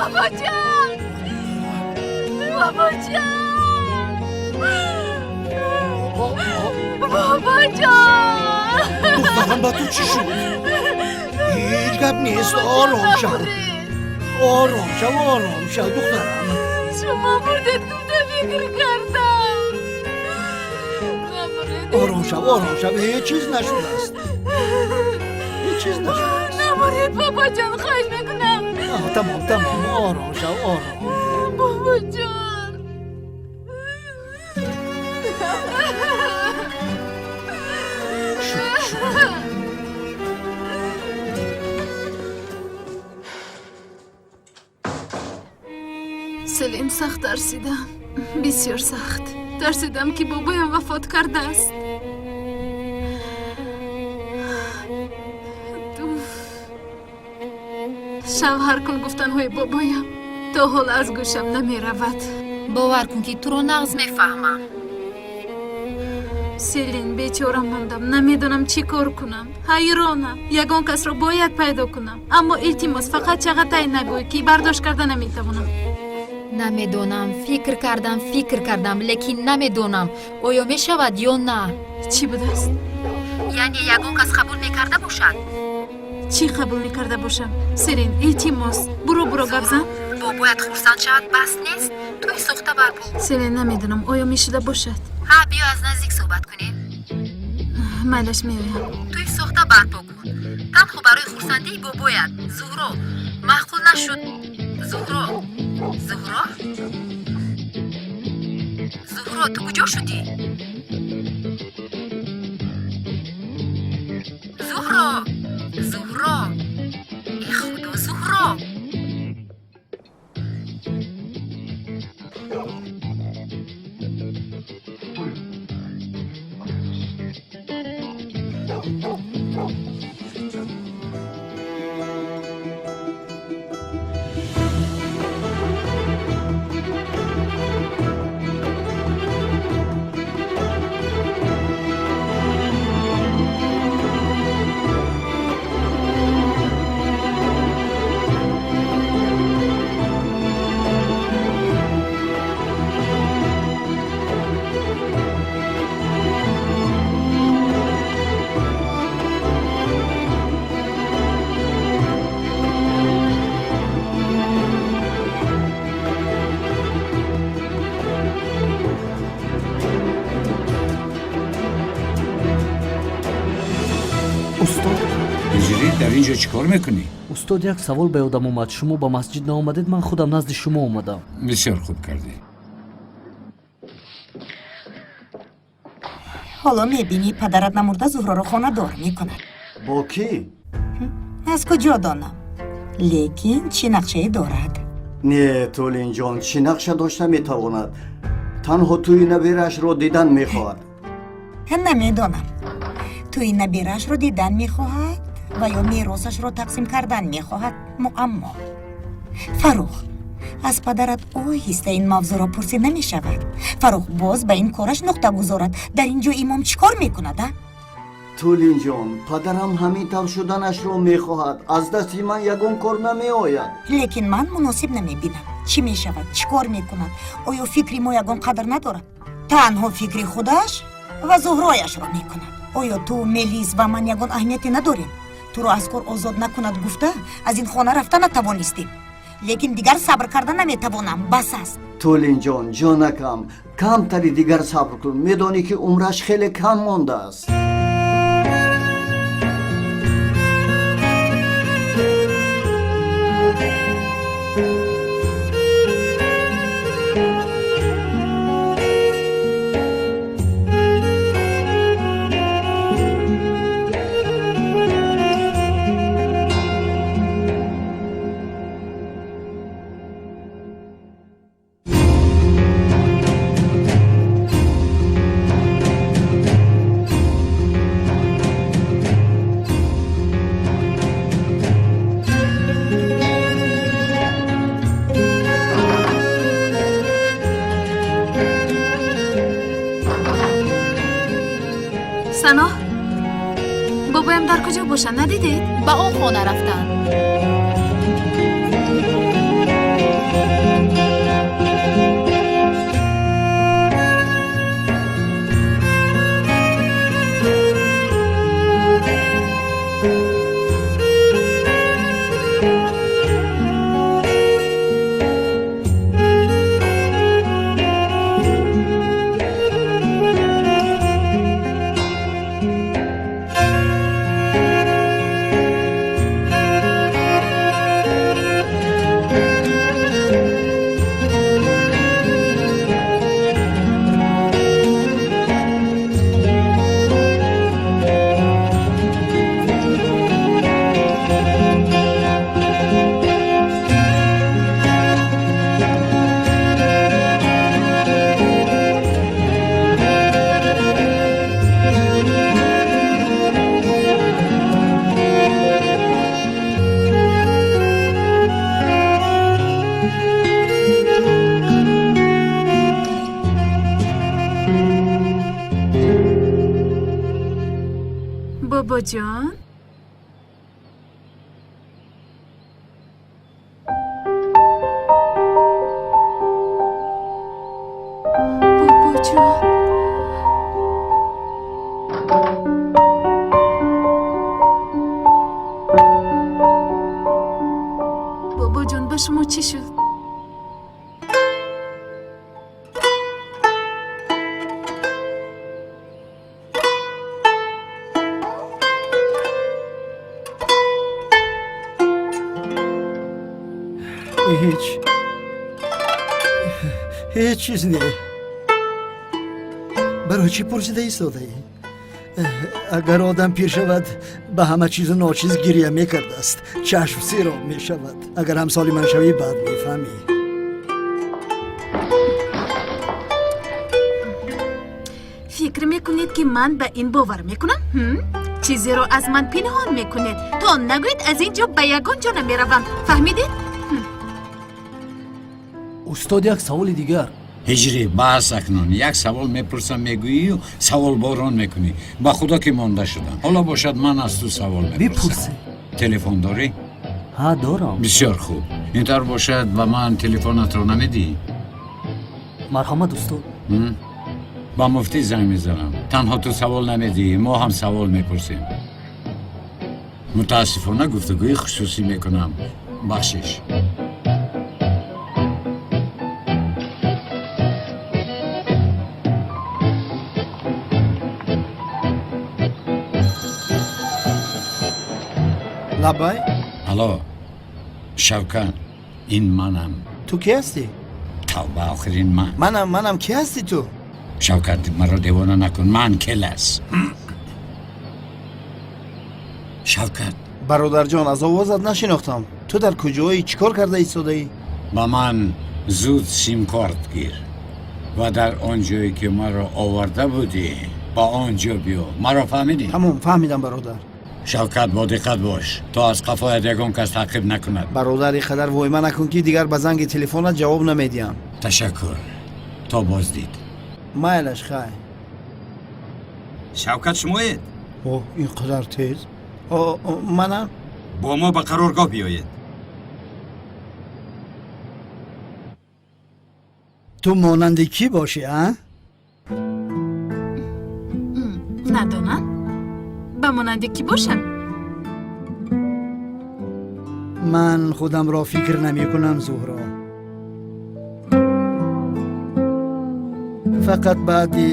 Бобоҷон, бобоҷон, бобоҷон. Духтарам, ба ту чӣ шуд? Ҳеҷ гап нест, ором шав, ором шав, ором шав, духтарам. Шумо мурдед гуфта фикр кардам. Намурдед. Ором шав, ором шав, ҳеҷ чиз нашудааст, ҳеҷ чиз нашудааст. Намуред, бобоҷон, хоҳиш мекунам. Тамом, тамом, ором шав, ором. Бобоҷон. Шуд, шуд. Селин, сахт тарсидам, бисёр сахт тарсидам, ки бобоям вафот кардааст. Ту шавҳар кун гуфтанҳои бобоям то ҳол аз гӯшам намеравад. Бовар кун, ки туро нағз мефаҳмам. Селин, бечора мондам, намедонам чӣ кор кунам, ҳайронам. Ягон касро бояд пайдо кунам, аммо илтимос, фақат Чағатай нагӯй, ки бардошт карда наметавонам. Намедонам, фикр кардам, фикр кардам, лекин намедонам, оё мешавад ё на. Чӣ будааст? Яъне ягон кас қабул мекарда бошад. Чӣ қабул мекарда бошам? Селин, илтимос, буро, буро, гап зан. Бобоят хурсанд шавад, бас нест? Тӯи сохта барпо. Селин, намедонам, оё мешуда бошад. Ҳа, биё, аз наздик суҳбат кунем. Майлаш, меоям. Тӯи сохта барпо кун танҳо барои хурсандии бобоят. Зуҳро, маъқул нашуд? Зуҳро, Зуҳро, Зуҳро, ту куҷо шудӣ? Зуҳро, Зуҳро, э Худо, Зуҳро! Устод. Ҳиҷрӣ, дар ин ҷо чӣ кор мекунӣ? Устод, як савол ба ёдам омад. Шумо ба масҷид наомадед, ман худам назди шумо омадам. Бисёр хуб кардӣ. Ҳоло мебинӣ, падарат намурда Зуҳроро хонадор мекунад. Бо кӣ? Аз куҷо донам, лекин чӣ нақшае дорад. Не, Толинҷон, чӣ нақша дошта метавонад? Танҳо тӯи набираашро дидан мехоҳад. Намедонам, тӯи набираашро дидан мехоҳад ва ё меросашро тақсим кардан мехоҳад, муаммо. Фаррух, аз падарат оҳиста ин мавзӯъро пурсӣ намешавад? Фаррух боз ба ин кораш нуқта гузорад. Дар ин ҷо имом чӣ кор мекунад, а? Толинҷон, падарам ҳамин тавр шуданашро мехоҳад. Аз дасти ман ягон кор намеояд. Лекин ман муносиб намебинам. Чӣ мешавад, чӣ кор мекунад? Оё фикри мо ягон қадр надорад? Танҳо фикри худаш ва Зуҳрояшро мекунад. Оё ту, Мелис ва ман ягон аҳамияте надорем? Туро аз кор озод накунад гуфта, аз ин хона рафта натавонистем, лекин дигар сабр карда наметавонам, бас аст. Толинҷон, ҷонакам, камтари дигар сабр кун. Медонӣ, ки умраш хеле кам мондааст. Сано, бобоям дар куҷо бошанд, надидед? Ба он хона рафтанд. Бобоҷон, бобоҷон. Бобоҷон, ба шумо чӣ шуд? Ҳеҷ, ҳеҷ чиз не. Барои чӣ пурсида истодаӣ? Агар одам пир шавад, ба ҳама чизу ночиз гиря мекардааст, чашм сероб мешавад. Агар ҳамсоли ман шавӣ, баъд мефаҳмӣ. Фикр мекунед, ки ман ба ин бовар мекунам? Ҳм? Чизеро аз ман пинҳон мекунед. То нагӯед, аз ин ҷо ба ягон ҷо намеравам, фаҳмидед? Устод, як саволи дигар. Ҳиҷрӣ, бас. Акнун як савол мепурсам, мегӯию саволборон мекунӣ. Ба худо ки монда шудам. Ҳоло бошад, ман аз ту савол мепурсам. Бипурсед. Телефон дорӣ? Ҳа, дорам. Бисёр хуб. Ин тавр бошад, ба ман телефонатро намедиҳӣ? Марҳамат, устод. М? Ба муфтӣ занг мезанам. Танҳо ту савол намедиҳӣ, мо ҳам савол мепурсем. Мутаассифона, гуфтугӯи хусусӣ мекунам, бахшиш. Лаббай. Алло, Шавкат, ин манам. Ту кӣ ҳастӣ? Тавба, охир ин ман. Манам, манам. Кӣ ҳастӣ ту? Шавкат, маро девона накун. Ман Келас, Шавкат. Бародарҷон, аз овозат нашинохтам. Ту дар куҷоӣ, чӣ кор карда истодаӣ? Ба ман зуд симкорт гир ва дар он ҷое ки маро оварда будӣ, ба он ҷо биё. Маро фаҳмидӣ? Тамом, фаҳмидам, бародар. Шавкат, бо диққат бош, то аз қафоят ягон кас таъқиб накунад. Бародар, ин қадар войма накун, ки дигар ба занги телефонат ҷавоб намедиҳам. Ташаккур, то боздид. Майлаш, хай. Шавкат шумоед? О, ин қадар тез? О, о, манам. Бо мо ба қароргоҳ биёед. Ту монанди кӣ бошӣ, а? Надонам, ба монанди кӣ бошам. Ман худамро фикр намекунам, Зуҳро. Фақат баъди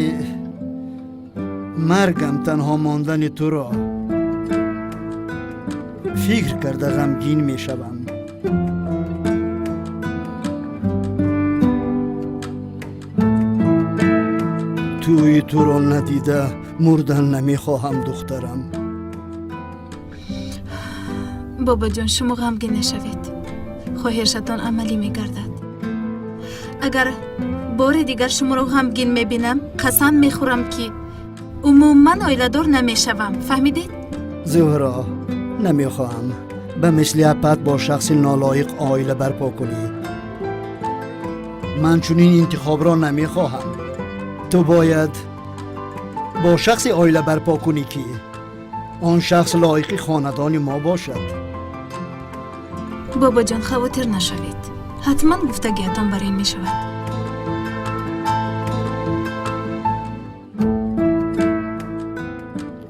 маргам танҳо мондани туро фикр карда ғамгин мешавам. Тӯи туро надида мурдан намехоҳам, духтарам. Бобоҷон, шумо ғамгин нашавед, хоҳишатон амалӣ мегардад. Агар бори дигар шуморо ғамгин мебинам, қасам мехӯрам, ки умуман оиладор намешавам, фаҳмидед? Зуҳро, намехоҳам ба мисли апат бо шахси нолоиқ оила барпо кунӣ. Ман чунин интихобро намехоҳам. Ту бояд бо шахсе оила барпо кунӣ, ки он шахс лоиқи хонадони мо бошад. Бобоҷон, хавотир нашавед, ҳатман гуфтагиятон бар ин мешавад.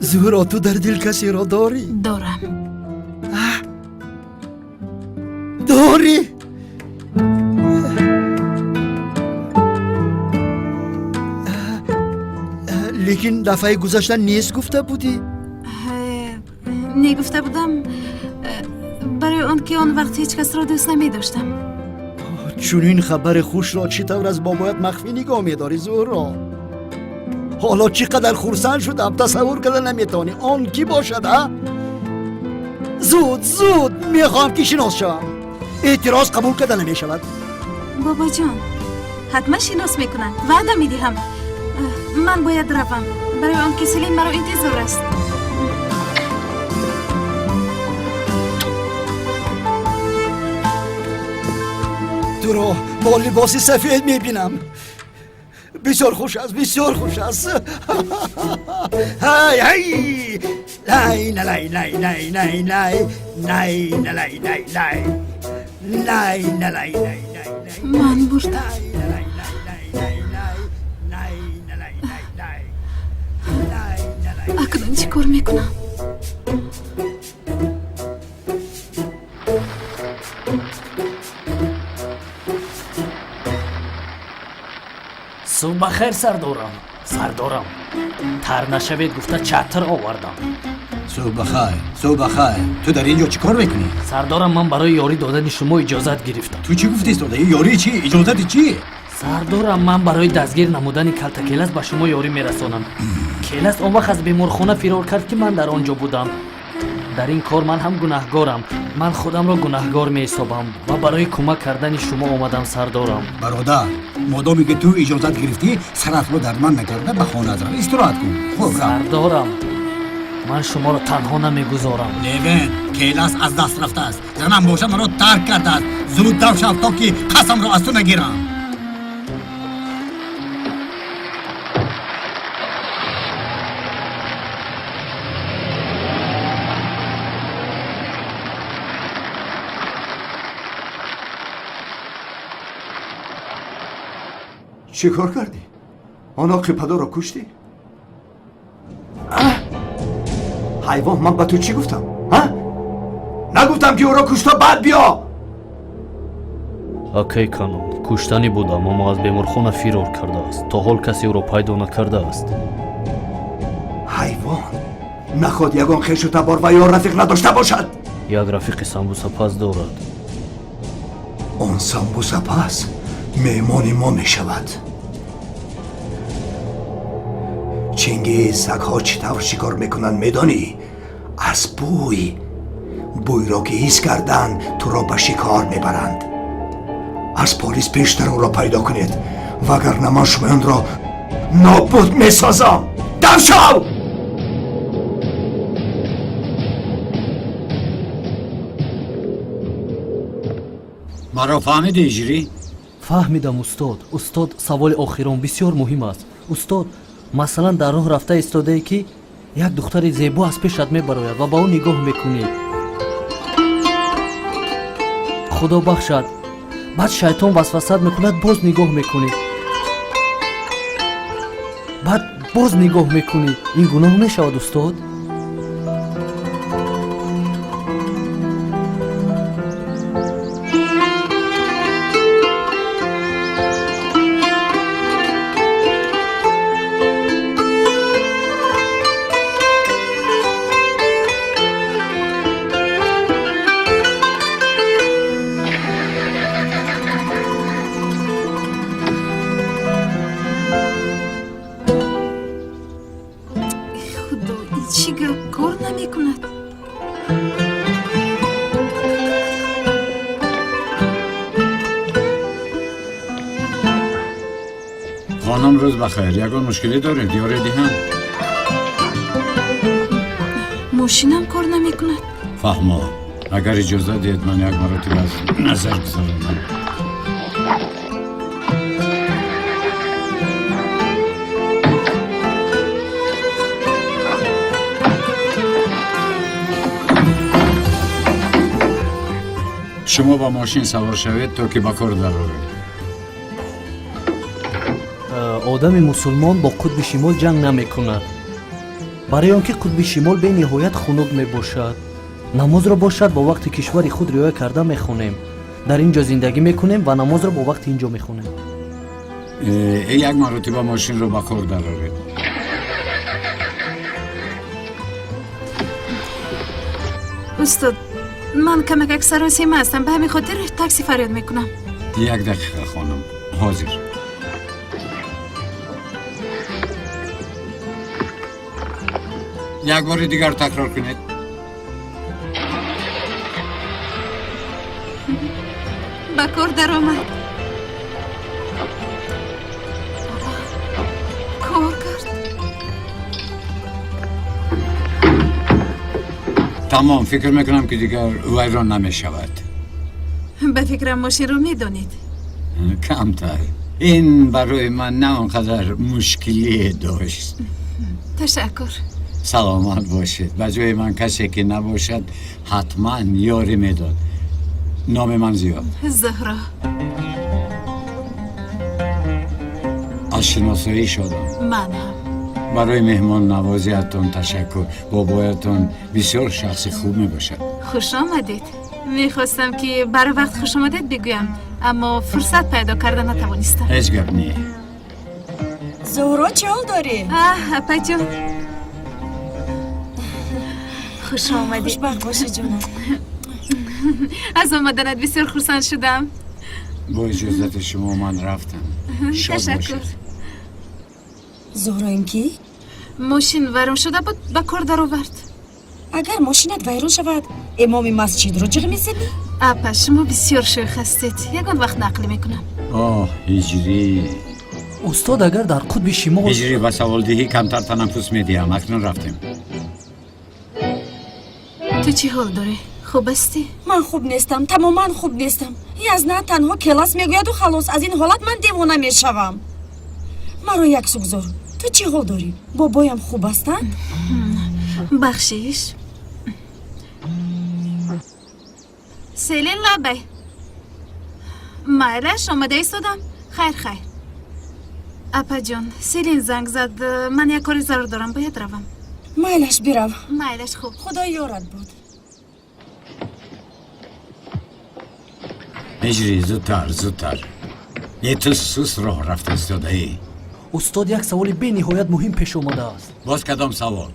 Зуҳро, ту дар дил касеро дорӣ? Дорам. Дорӣ? Лекин дафъаи гузашта нест гуфта будӣ. Не гуфта будам, барои он ки он вақт ҳеҷ касро дӯст намедоштам. Чунин хабари хушро чӣ тавр аз бобоят махфӣ нигоҳ медорӣ, Зуҳро? Ҳоло чӣ қадар хурсанд шудам, тасаввур карда наметавонӣ. Он кӣ бошад, а? Зуд, зуд мехоҳам, ки шинос шавам. Эътироз қабул карда намешавад. Бобоҷон, ҳатман шинос мекунам, ваъда медиҳам. Ман бояд равам, барои он ки Селим маро интизор аст. Туро бо либоси сафед мебинам. Бисёр хуш аст, бисёр хуш аст. Ҳай ҳай, лай налай лай лай лай лай лай налай лай лай лай налай лай лай. Ман бурдам. Акнун чӣ кор мекунам? Субҳ бахайр, сардорам. Сардорам, тар нашавед гуфта чатр овардам. Субҳ бахайр, субҳ бахайр. Ту дар ин ҷо чӣ кор мекунӣ? Сардорам, ман барои ёрӣ додани шумо иҷозат гирифтам. Ту чӣ гуфти истода? Ёрии чӣ? Иҷозати чӣ? Сардорам, ман барои дастгир намудани калтакелас ба шумо ёрӣ мерасонам. Келас он вақт аз беморхона фирор кард, ки ман дар он ҷо будам. Дар ин кор ман ҳам гунаҳгорам. Ман худамро гунаҳгор меҳисобам ва барои кӯмак кардани шумо омадам, сардорам. Бародар, модоме ки ту иҷозат гирифтӣ, саратро дарманд накарда ба хонаат рав, истироҳат кун. Хуб, рав. Сардорам, ман шуморо танҳо намегузорам. Левен, келас аз даст рафтааст, занам боша маро тарк кардааст. Зуд дав шав, то ки қасамро аз ту нагирам. Чӣ кор кардӣ? Он оқи падарро куштӣ? Ҳайвон, ман ба ту чӣ гуфтам? Нагуфтам, ки ӯро кушта баъд биё? Акай Канон, куштанӣ будам, аммо аз беморхона фирор кардааст. То ҳол касе ӯро пайдо накардааст. Ҳайвон, наход ягон хешу табор ва ё рафиқ надошта бошад? Як рафиқи самбусапаз дорад. Он самбусапаз меҳмони мо мешавад. Чингиз, сагҳо чӣ тавр шикор мекунанд, медонӣ? Аз бӯй. Бӯйро ки ҳис карданд, туро ба шикор мебаранд. Аз полис пештар ӯро пайдо кунед, вагарна ман шумоёнро нобуд месозам. Дам шав! Маро фаҳмидӣ, Иҷрӣ? Фаҳмидам, устод. Устод, саволи охирон бисёр муҳим аст. Устод, масалан, дар роҳ рафта истодае, ки як духтари зебо аз пешат мебарояд ва ба ӯ нигоҳ мекунӣ. Худо бахшад, баъд шайтон васвасат мекунад, боз нигоҳ мекунӣ, баъд боз нигоҳ мекунӣ. Ин гуноҳ мешавад, устод? Худо, ин чӣ гап, кор намекунад? Хонум, рӯз бахайр. Ягон мушкилӣ доред? Ёре диҳам? Мошинам кор намекунад. Фаҳмо. Агар иҷозат диҳед, ман як маротиба аз назар гузаронам. Шумо ба мошин савор шавед, то ки ба кор дароред. Одами мусулмон бо қутби шимол ҷанг намекунад, барои он ки қутби шимол бениҳоят хунук мебошад. Намозро бошад бо вақти кишвари худ риоя карда мехонем. Дар ин ҷо зиндагӣ мекунем ва намозро бо вақти ин ҷо мехонем. Як маротиба мошинро ба кор дароред. Устод, ман камакак саросема ҳастам, ба ҳамин хотир такси фарёд мекунам. Як дақиқа, хонум, ҳозир. Як бори дигар такрор кунед. Ба кор даромад, кор кард. Тамом, фикр мекунам, ки дигар вайрон намешавад. Ба фикрам, мошинро медонед. Камтар. Ин барои ман на он қадар мушкилие дошт. Ташаккур. Саломат бошед. Ба ҷои ман касе ки набошад, ҳатман ёрӣ медод. Номи ман Зиёд. Зуҳро. Аз шиносоӣ шодам. Ман ҳам. Барои меҳмоннавозиятон ташаккур. Бобоятон бисёр шахси хуб мебошад. Хуш омадед. Мехостам ки барвақт хуш омадед бигӯям, аммо фурсат пайдо карда натавонистам. Ҳеҷ гап не. Зуҳро, чӣ ҳол дорӣ? Аҳ, апаҷон. Хуш омадӣ. Хушбахт бошӣ, ҷонам. Аз омаданат бисёр хурсанд шудам. Бо иҷозати шумо ман рафтам. Шод Ташаккур. бошед. Зуҳро, ин кӣ? Мошин вайрон шуда буд, ба кор даровард. Агар мошинат вайрон шавад, имоми масҷидро ҷиғ мезанӣ? Апа, шумо бисёр шӯх ҳастед. Ягон вақт нақл мекунам. Оҳ, ҳиҷрӣ. Устод, агар дар қутби шимол Ҳиҷрӣ, ба саволдиҳӣ камтар танаффус медиҳам. Акнун рафтем. Ту чӣ ҳол дорӣ? Хуб ҳастӣ? Ман хуб нестам, тамоман хуб нестам. Язна танҳо келас мегӯяду халос. Аз ин ҳолат ман девона мешавам. Маро яксу гузор. Ту чӣ ҳол дорӣ? Бобоям хуб ҳастанд? Бахшиш. Селин, лабай. Майлаш, омада истодам. Хайр, хайр. Апаҷон, Селин занг зад. Ман як кори зарур дорам, бояд равам. Майлаш, бирав. Майлаш, хуб. Худо ёрат буд. Ҳиҷрӣ, зудтар, зудтар. Е, ту суст роҳ рафта истодаӣ. Устод, як саволи бениҳоят муҳим пеш омадааст. Боз кадом савол?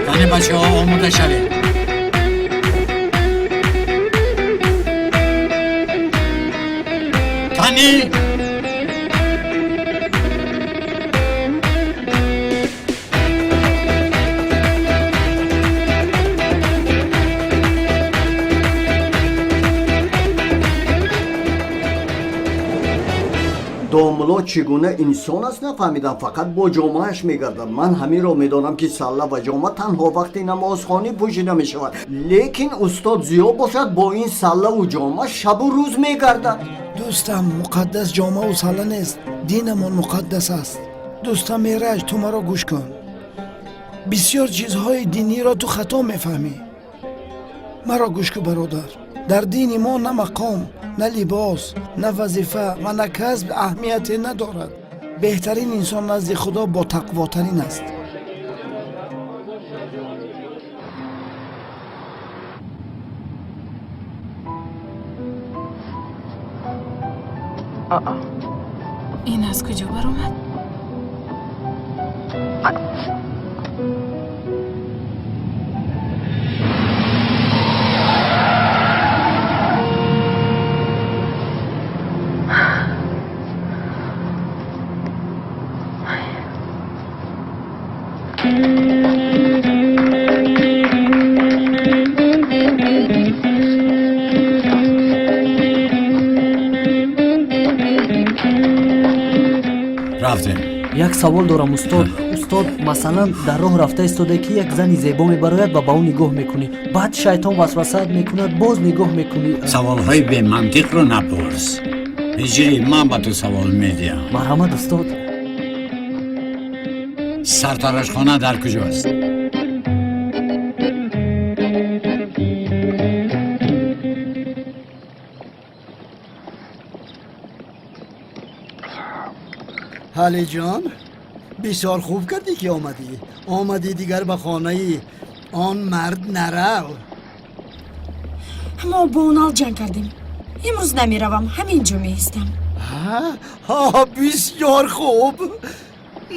Қани, бачаҳо, омода шавед. Қани. Домулло чӣ гуна инсон аст, нафаҳмидам. Фақат бо ҷомааш мегардад. Ман ҳаминро медонам, ки салла ва ҷома танҳо вақти намозхонӣ пӯшида мешавад, лекин устод Зиё бошад, бо ин саллаву ҷома шабу рӯз мегардад. Дӯстам, муқаддас ҷомаву салла нест, динамон муқаддас аст. Дӯстам Мераҷ, ту маро гӯш кун. Бисёр чизҳои диниро ту хато мефаҳмӣ. Маро гӯш кун, бародар. Дар дини мо на мақом, на либос, на вазифа ва на касб аҳамияте надорад. Беҳтарин инсон назди Худо ботақвотарин аст. Ин аз куҷо баромад? Рафтем. Як савол дорам, устод. Устод, масалан, дар роҳ рафта истода, ки як зани зебо мебарояд ва ба ӯ нигоҳ мекунӣ, баъд шайтон васвасаат мекунад, боз нигоҳ мекунӣ. Саволҳои бемантиқро напурс, Ҳиҷрӣ. Ман ба ту савол медиҳам. Марҳамат, устод. Сартарошхона дар куҷост? Ҳалиҷон, бисёр хуб кардӣ, ки омадӣ. Омадӣ, дигар ба хонаи он мард нарав. Мо бо Унал ҷанг кардем. Имрӯз намеравам, ҳамин ҷо меистам. Ҳа, бисёр хуб.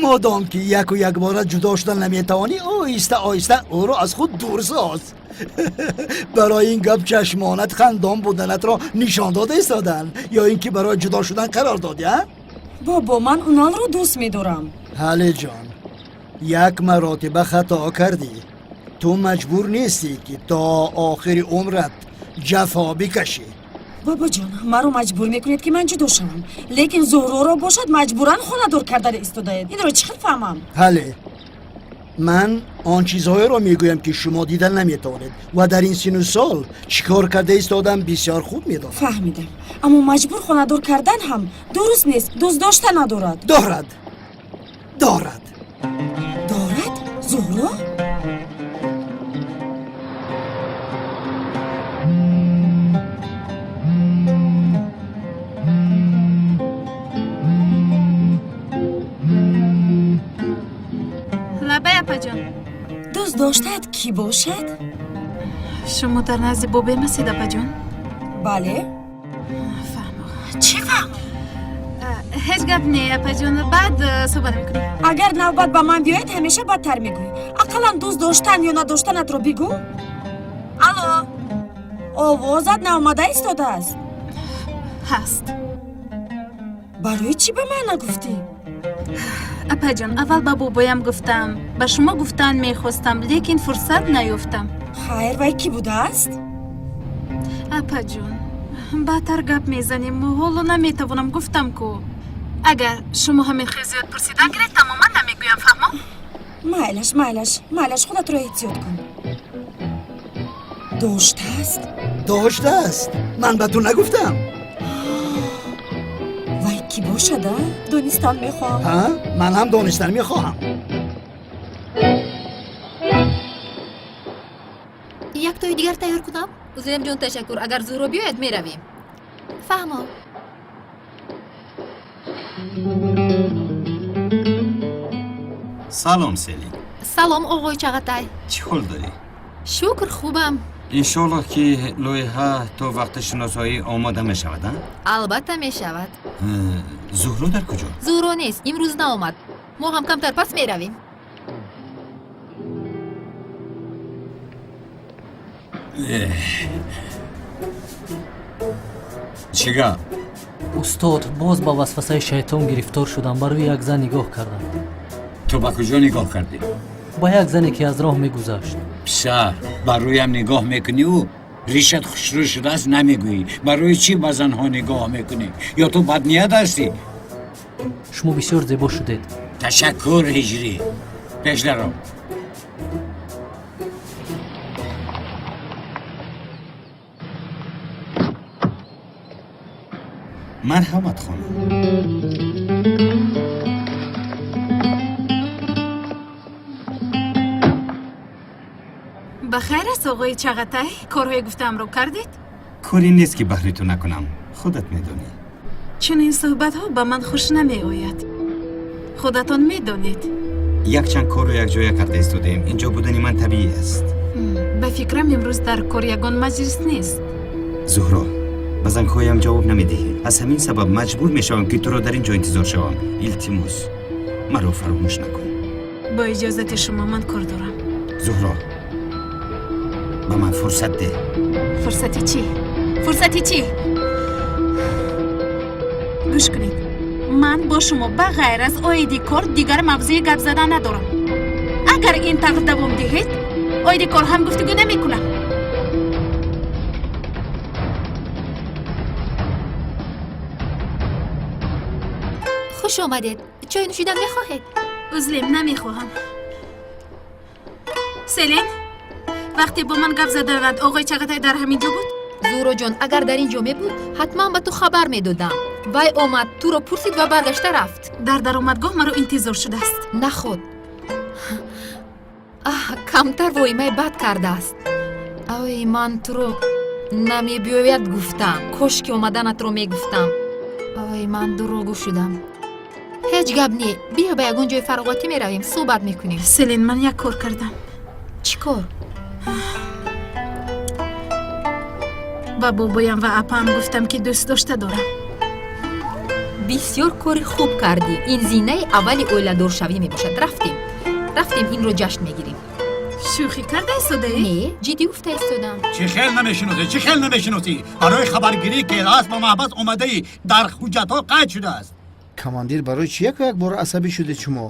Модом ки яку якбора ҷудо шуда наметавонӣ, оҳиста оҳиста ӯро аз худ дур соз. Барои ин гап чашмонат хандон буданатро нишон дода истоданд ё ин ки барои ҷудо шудан қарор додӣ, а? Бобо, ман Уналро дӯст медорам. Ҳалиҷон, як маротиба хато кардӣ. Ту маҷбур нестӣ, ки то охири умрат Ҷафо бикашӣ. Бобоҷон, маро маҷбур мекунед, ки ман ҷудо шавам, лекин Зуҳроро бошад маҷбуран хонадор кардани истодаед. Инро чӣ хел фаҳмам? Ҳале, ман он чизҳоеро мегӯям, ки шумо дида наметавонед ва дар ин сину сол чӣ кор карда истодам, бисёр хуб медонам. Фаҳмидам, аммо маҷбур хонадор кардан ҳам дуруст нест. Дӯст дошта надорад. Дорад, дорад. Дорад, Зуҳро? Лабай, апаҷон. Дӯст доштаат кӣ бошад? Шумо дар назди бобоям ҳастед, апаҷон? Бале. Фаҳмо. Чӣ фаҳмо? Ҳеҷ гап не, апаҷон, баъд суҳбат мекунем. Агар навбат ба ман биёяд, ҳамеша бадтар мегӯӣ. Ақаллан дӯст доштан ё надоштанатро бигӯ. Алло, овозат наомада истодааст. Ҳаст. Барои чӣ ба ман нагуфтӣ? Апаҷон, аввал ба бобоям гуфтам, ба шумо гуфтан мехостам, лекин фурсат наёфтам. Хайр, вай кӣ будааст? Апаҷон, баъдтар гап мезанем, ҳоло наметавонам, гуфтам ку. Агар шумо ҳамин хел зиёд пурсидан гиред, тамоман намегӯям, фаҳмо? Майлаш, майлаш, майлаш, худатро эҳтиёт кун. Доштааст? Доштааст, ман ба ту нагуфтам. Вай кӣ бошад, а? Донистан мехоҳам. Ҳа, ман ҳам донистан мехоҳам. Яктои дигар тайёр кунам? Узлемҷон, ташаккур. Агар Зуҳро биёяд, меравем. Фаҳмо. Салом, Селин. Салом, оғои Чағатай. Чӣ ҳол дорӣ? Шукр, хубам. Иншоаллоҳ, ки лоиҳа то вақти шиносоӣ омода мешавад, а? Албатта, мешавад. Зуҳро дар куҷо? Зуҳро нест, имрӯз наомад. Мо ҳам камтар пас меравем. Чӣ гап? Устод, боз ба васвасаи шайтон гирифтор шудам, ба рӯи як зан нигоҳ кардам. Ту ба куҷо нигоҳ кардӣ? Ба як зане, ки аз роҳ мегузашт. Писар, ба рӯям нигоҳ мекуниву ришат хушрӯ шудааст намегӯӣ. Барои чӣ ба занҳо нигоҳ мекунӣ? Ё ту бадният ҳастӣ? Шумо бисёр зебо шудед. Ташаккур, Ҳиҷрӣ. Пеш даро. Марҳамат, хонум. Ба хайр аст, оғои Чағатай? Корҳои гуфтаамро кардед? Коре нест, ки баҳри ту накунам, худат медонӣ. Чунин суҳбатҳо ба ман хуш намеояд, худатон медонед. Якчанд корро якҷоя карда истодаем, инҷо будани ман табиӣ аст. Ба фикрам, имрӯз дар кор ягон маҷлис нест. Зуҳро, ба зангҳоям ҷавоб намедиҳӣ. Аз ҳамин сабаб маҷбур мешавам, ки туро дар ин ҷо интизор шавам. Илтимос, маро фаромӯш накун. Бо иҷозати шумо, ман кор дорам. Зуҳро, ба ман фурсат деҳ. Фурсати чӣ? Фурсати чӣ? Гӯш кунед, ман бо шумо ба ғайр аз оиди кор дигар мавзӯи гап задан надорам. Агар ин тавр давом диҳед, оиди кор ҳам гуфтугӯ намекунам. Хуш омадед. Чой нӯшидан мехоҳед? Узлем, намехоҳам. Селин, вақте бо ман гап заданад, оғои Чағатай дар ҳамин ҷо буд? Зуҳроҷон, агар дар ин ҷо мебуд, ҳатман ба ту хабар медодам. Вай омад, туро пурсид ва баргашта рафт. Дар даромадгоҳ маро интизор шудааст. Наход, аҳ, камтар воимаи бад кардааст. Ой, ман туро намебиёяд гуфтам. Кош ки омаданатро мегуфтам. Ой, ман дурӯғгӯ шудам. Ҳеҷ гап не, биё, ба ягон ҷои фароғатӣ меравем, суҳбат мекунем. Селин, ман як кор кардам. Чӣ кор? Ба бобоям ва апаам гуфтам, ки дӯст дошта дорам. Бисёр кори хуб кардӣ. Ин зинаи аввали оиладоршавӣ мебошад. Рафтем, рафтем, инро ҷашн мегирем. Шӯхӣ карда истодаӣ? Не, ҷиддӣ гуфта истодам. Чӣ хел намешиносӣ? Чӣ хел намешиносӣ? Барои хабаргирӣ Келас ба маҳбас омадаӣ, дар ҳуҷҷатҳо қайд шудааст. Командир, барои чӣ яку як бор асабӣ шудед шумо?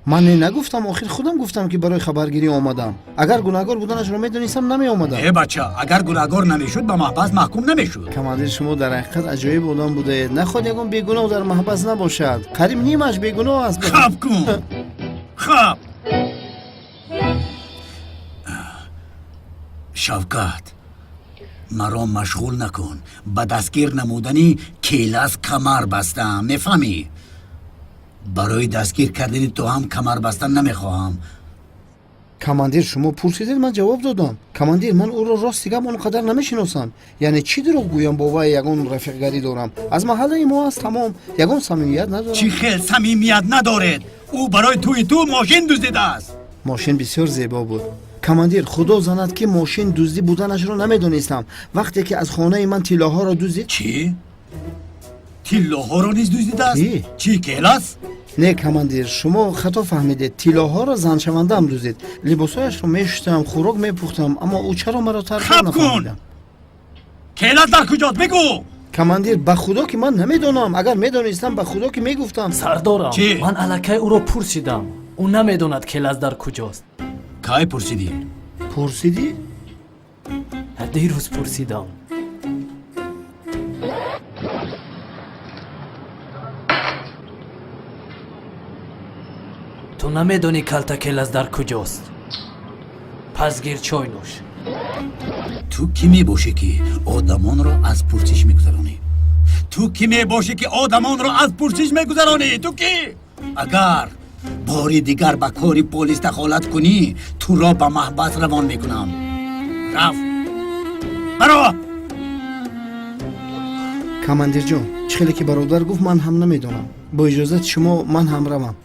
Ман не нагуфтам, охир худам гуфтам, ки барои хабаргирӣ омадам. Агар гунаҳгор буданашро медонистам, намеомадам. Э бача, агар гунаҳгор намешуд, ба маҳбас маҳкум намешуд. Командир, шумо дар ҳақиқат аҷоиб одам будаед. Нахоҳад ягон бегуноҳ дар маҳбас набошад. Қариб нимаш бегуноҳ аст. Хаб кун, хаб. Шавкат, маро машғул накун. Ба дастгир намудани Келас камар бастаам, мефаҳмӣ? Барои дастгир кардани ту ҳам камар бастан намехоҳам. Командир, шумо пурсидед, ман ҷавоб додам. Командир, ман ӯро рости гап он қадар намешиносам. Яъне чӣ дурӯғ гӯям, бо вай ягон рафиқгарӣ дорам? Аз маҳаллаи мо аст, тамом. Ягон самимият надорам. Чӣ хел самимият надоред? Ӯ барои тӯи ту мошин дуздидааст. Мошин бисёр зебо буд. Командир, худо занад, ки мошин дуздӣ буданашро намедонистам. Вақте ки аз хонаи ман тиллоҳоро дуздид. Чӣ? Тиллоҳоро низ дуздидааст? Чӣ, Келас? Не, командир, шумо хато фаҳмидед. Тиллоҳоро заншавандаам дуздид. Либосҳояшро мешустам, хӯрок мепухтам, аммо ӯ чаро маро тарк Хаб кун! Келас дар куҷост, бигӯ! Командир, ба худо ки ман намедонам. Агар медонистам, ба худо ки мегуфтам. Сардорам, ман аллакай ӯро пурсидам. Ӯ намедонад Келас дар куҷост. Кай пурсидӣ? Пурсидӣ? Дирӯз пурсидам. Ту намедонӣ калта Келас дар куҷост. Пас гир чой нӯш. Ту кӣ мебошӣ, ки одамонро аз пурсиш мегузаронӣ? Ту кӣ мебошӣ, ки одамонро аз пурсиш мегузаронӣ? Ту кӣ? Агар бори дигар ба кори полис дахолат кунӣ, туро ба маҳбас равон мекунам. Рафт, баро! Командирҷон, чӣ хеле ки бародар гуфт, ман ҳам намедонам. Бо иҷозати шумо ман ҳам равам.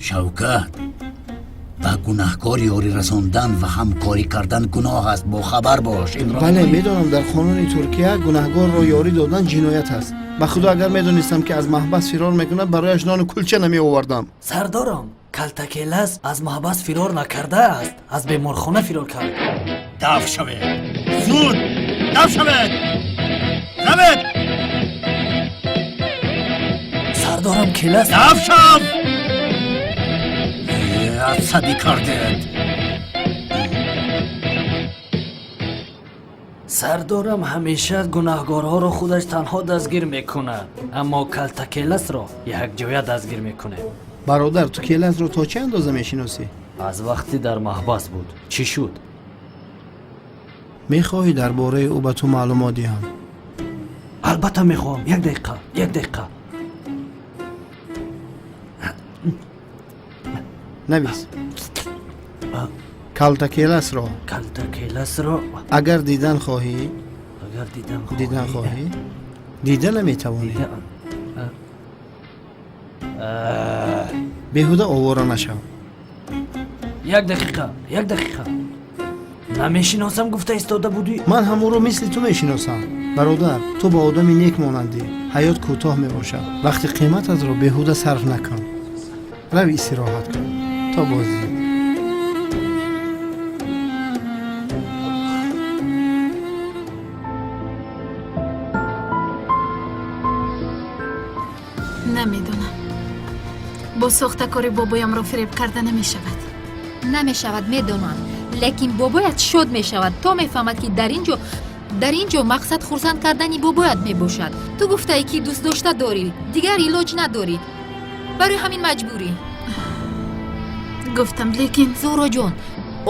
Шавкат, ба гунаҳкор ёрӣ расондан ва ҳамкорӣ кардан гуноҳ аст, бохабар бош. Инро бале, медонам, дар қонуни Туркия гунаҳгорро ёрӣ додан ҷиноят аст. Ба худо, агар медонистам, ки аз маҳбас фирор мекунад, барояш нону кулча намеовардам. Сардорам, калта Келас аз маҳбас фирор накардааст, аз беморхона фирор кард. Даф шавед, зуд даф шавед, равед! Сардорам, Келас. Даф шав! Асабӣ кардед. Сардорам ҳамеша гунаҳгорҳоро худаш танҳо дастгир мекунад, аммо калта Келасро якҷоя дастгир мекунем. Бародар, ту Келасро то чӣ андоза мешиносӣ? Аз вақте дар маҳбас буд. Чӣ шуд? Мехоҳӣ дар бораи ӯ ба ту маълумот диҳам? Албатта мехоҳам. Як дақиқа, як дақиқа. Навис: калта Келасро. Калта Келасро. Агар дидан хоҳӣ. Агар дидан дидан хоҳӣ, дида наметавонӣ. Беҳуда овора нашав. Як дақиқа, як дақиқа. Намешиносам гуфта истода будӣ. Ман ҳам ӯро мисли ту мешиносам. Бародар, ту ба одами нек монандӣ. Ҳаёт кӯтоҳ мебошад, вақти қимататро беҳуда сарф накун. Рав, истироҳат кун. То боздид. Намедонам, бо сохтакори бобоямро фиреб карда намешавад. Намешавад, медонам, лекин бобоят шод мешавад, то мефаҳмад, ки дар ин ҷо мақсад хурсанд кардани бобоят мебошад. Ту гуфтаӣ, ки дӯстдошта дорӣ, дигар илоҷ надорӣ, барои ҳамин маҷбурӣ. Гуфтам, лекин Зуҳроҷон,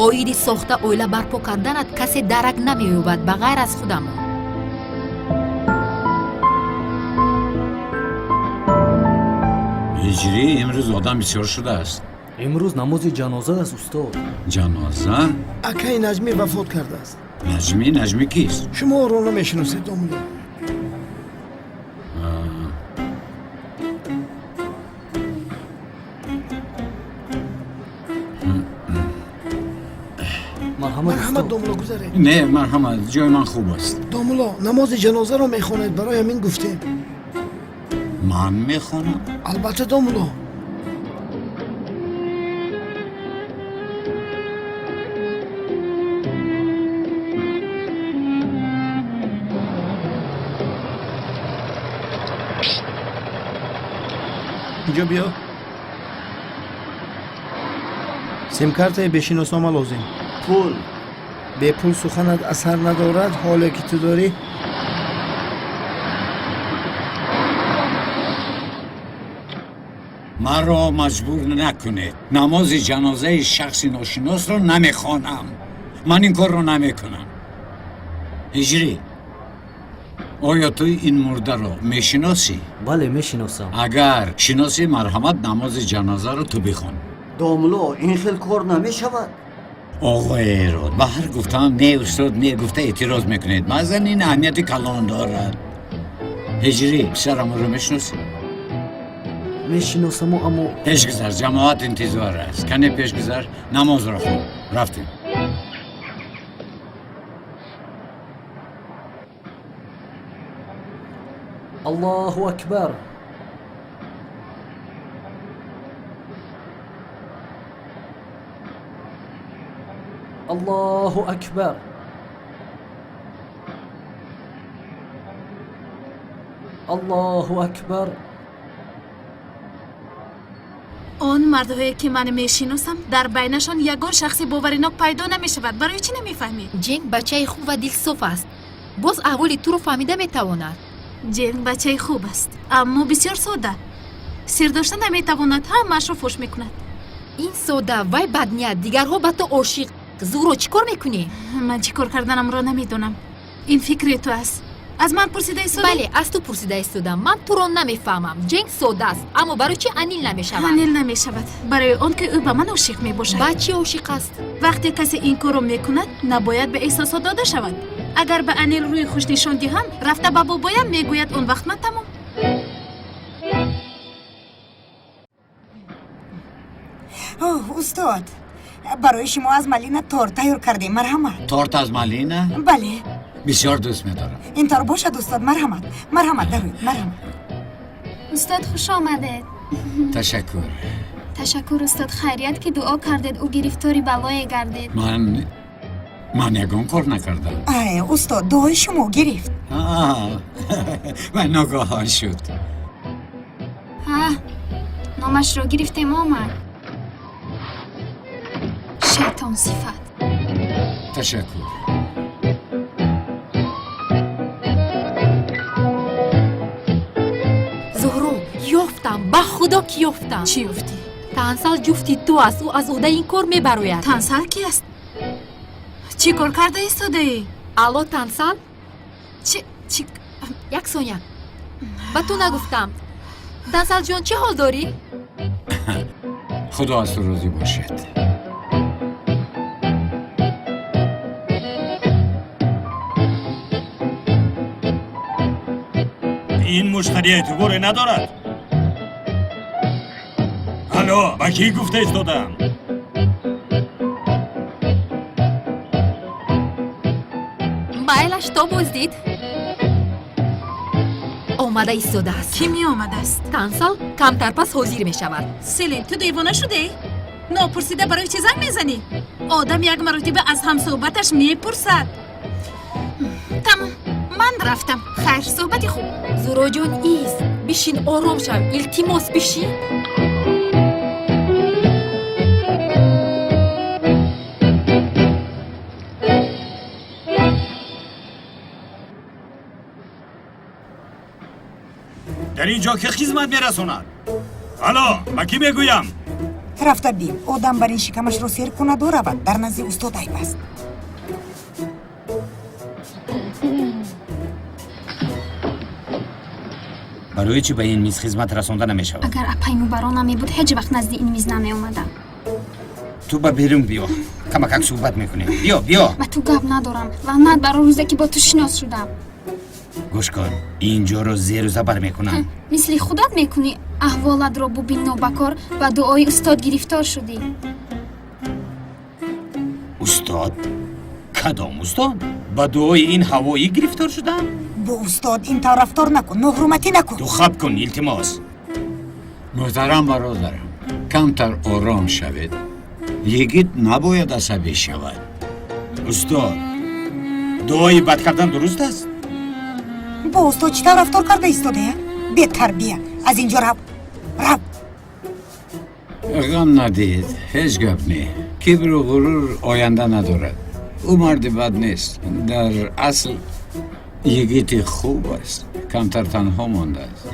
оиди сохта оила барпо карданат касе дарак намеёбад ба ғайр аз худамон. Ҳиҷрӣ, имрӯз одам бисёр шудааст. Имрӯз намози ҷаноза аст, устод. Ҷаноза? Акаи Наҷмӣ вафот кардааст. Наҷмӣ? Наҷмӣ кист? Шумо ӯро намешиносед, домулло. Марҳамат. Марҳамат, домулло, гузаред. Не, марҳамат, ҷои ман хуб аст. Домулло, намози ҷанозаро мехонед, барои ҳамин гуфтем. Ман мехонам? Албатта, домулло. Инҷо биё. Симкартаи бешиноснома лозим. Пул. Бепул суханат асар надорад, ҳоле ки ту дорӣ. Маро маҷбур накунед. Намози ҷанозаи шахси ношиносро намехонам. Ман ин корро намекунам. Ҳиҷрӣ, оё ту ин мурдаро мешиносӣ? Бале, мешиносам. Агар шиносӣ, марҳамат, намози ҷанозаро ту бихон. Домло, ин хел кор намешавад. Оғои Эрод, ба ҳар гуфтаам не, устод, не гуфта эътироз мекунед. Баъзан ин аҳамияти калон дорад. Ҳиҷрӣ, писарамро мешиносӣ? Мешиносаму, аммо пешгузар, ҷамоат интизор аст. Кане пешгузар, намозро хон. Рафтем. Аллоҳу акбар. Аллоҳу акбар. Аллоҳу акбар. Он мардҳое ки ман мешиносам, дар байнашон ягон шахси боваринок пайдо намешавад. Барои чӣ намефаҳмӣ? Ҷенг бачаи хуб ва дилсоф аст. Боз аҳволи туро фаҳмида метавонад. Ҷенг бачаи хуб аст, аммо бисёр сода. Сир дошта наметавонад, ҳамаашро фош мекунад. Ин сода, вай бадният, дигарҳо ба ту ошиқ. Зуҳро, чӣ кор мекунӣ? Ман чӣ кор карданамро намедонам. Ин фикри ту аст. Аз ман пурсида истода? Бале, аз ту пурсида истодам. Ман туро намефаҳмам. Ҷенг сода аст, аммо барои чӣ Анил намешавад? Анил намешавад барои он ки ӯ ба ман ошиқ мебошад. Ба чӣ ошиқ аст? Вақте касе ин корро мекунад, набояд ба эҳсосот дода шавад. Агар ба Анил рӯи хуш нишон диҳам, рафта ба бобоям мегӯяд, он вақт ман тамом. Устод, барои шумо аз малина торт тайёр кардем, марҳамат. Торт аз малина? Бале. Бисёр дӯст медорам. Ин тор бошад, устод, марҳамат, марҳамат, дароед, марҳамат. Устод, хуш омадед. Ташаккур. Ташаккур, устод, хайрият ки дуо кардед, ӯ гирифтори балое гардид. Ман ягон кор накардам. Ай, устод, дуои шумо гирифт. Ва ногаҳон шуд. Ҳа, номашро гирифтем, омад. Шайтон сифат. Ташаккур. Зуҳро, ёфтам, ба худо ки ёфтам. Чӣ ёфтӣ? Тансал ҷуфти ту аст, ӯ аз уҳдаи ин кор мебарояд. Тансал ки аст? Чӣ кор карда истодаӣ? Алло, Тансал? Чи? Як сония. Ба ту нагуфтам. Тансалҷон, чӣ ҳол дорӣ? Худо аз ту розӣ бошад. Ин муштари эътиборе надорад. Алло, ба кӣ гуфта истодам? Майлаш то боздид. Омада истодааст. Кӣ меомадааст? Тансал камтар пас ҳозир мешавад. Селин, ту девона шудеӣ? Нопурсида барои чӣ занг мезанӣ? Одам як маротиба аз ҳамсӯҳбаташ мепурсад. Тамом, ман рафтам. Хайр, суҳбати хуб. Зуроҷон, ист, бишин, ором шав, илтимос, бишин. Дар ин ҷо ки хизмат мерасонад? Алло, ба кӣ мегӯям? Рафта бин, одам бар ин шикамашро сер кунаду равад, дар назди устод айб аст. Барои чӣ ба ин миз хизмат расонда намешавад? Агар апаи мубаро намебуд, ҳеҷ вақт назди ин миз намеомадам. Ту ба берун биё, камакак суҳбат мекунем. Биё, биё. Ба ту гап надорам. Лаънат баро рӯзе ки бо ту шинос шудам. Гӯш кун, ин ҷоро зеру забар мекунам. Мисли худат мекунӣ. Аҳволатро бубин, нобакор ба дуои устод гирифтор шудӣ. Устод? Кадом устод? Ба дуои ин ҳавоӣ гирифтор шудам? Бо устод ин тавр рафтор накун, ноҳурматӣ накун. Ту хаб кун, илтимос. Муҳтарам бародарам, камтар ором шавед. Йигит набояд асабӣ шавад. Устод, дуои бад кардан дуруст аст? Бо устод чӣ тавр рафтор карда истодаям? Бетарбия, аз ин ҷо рав, рав. Ғам надиҳед, ҳеҷ гап не. Кибру ғурур оянда надорад. Ӯ марди бад нест, дар асл йигити хуб аст, камтар танҳо мондааст.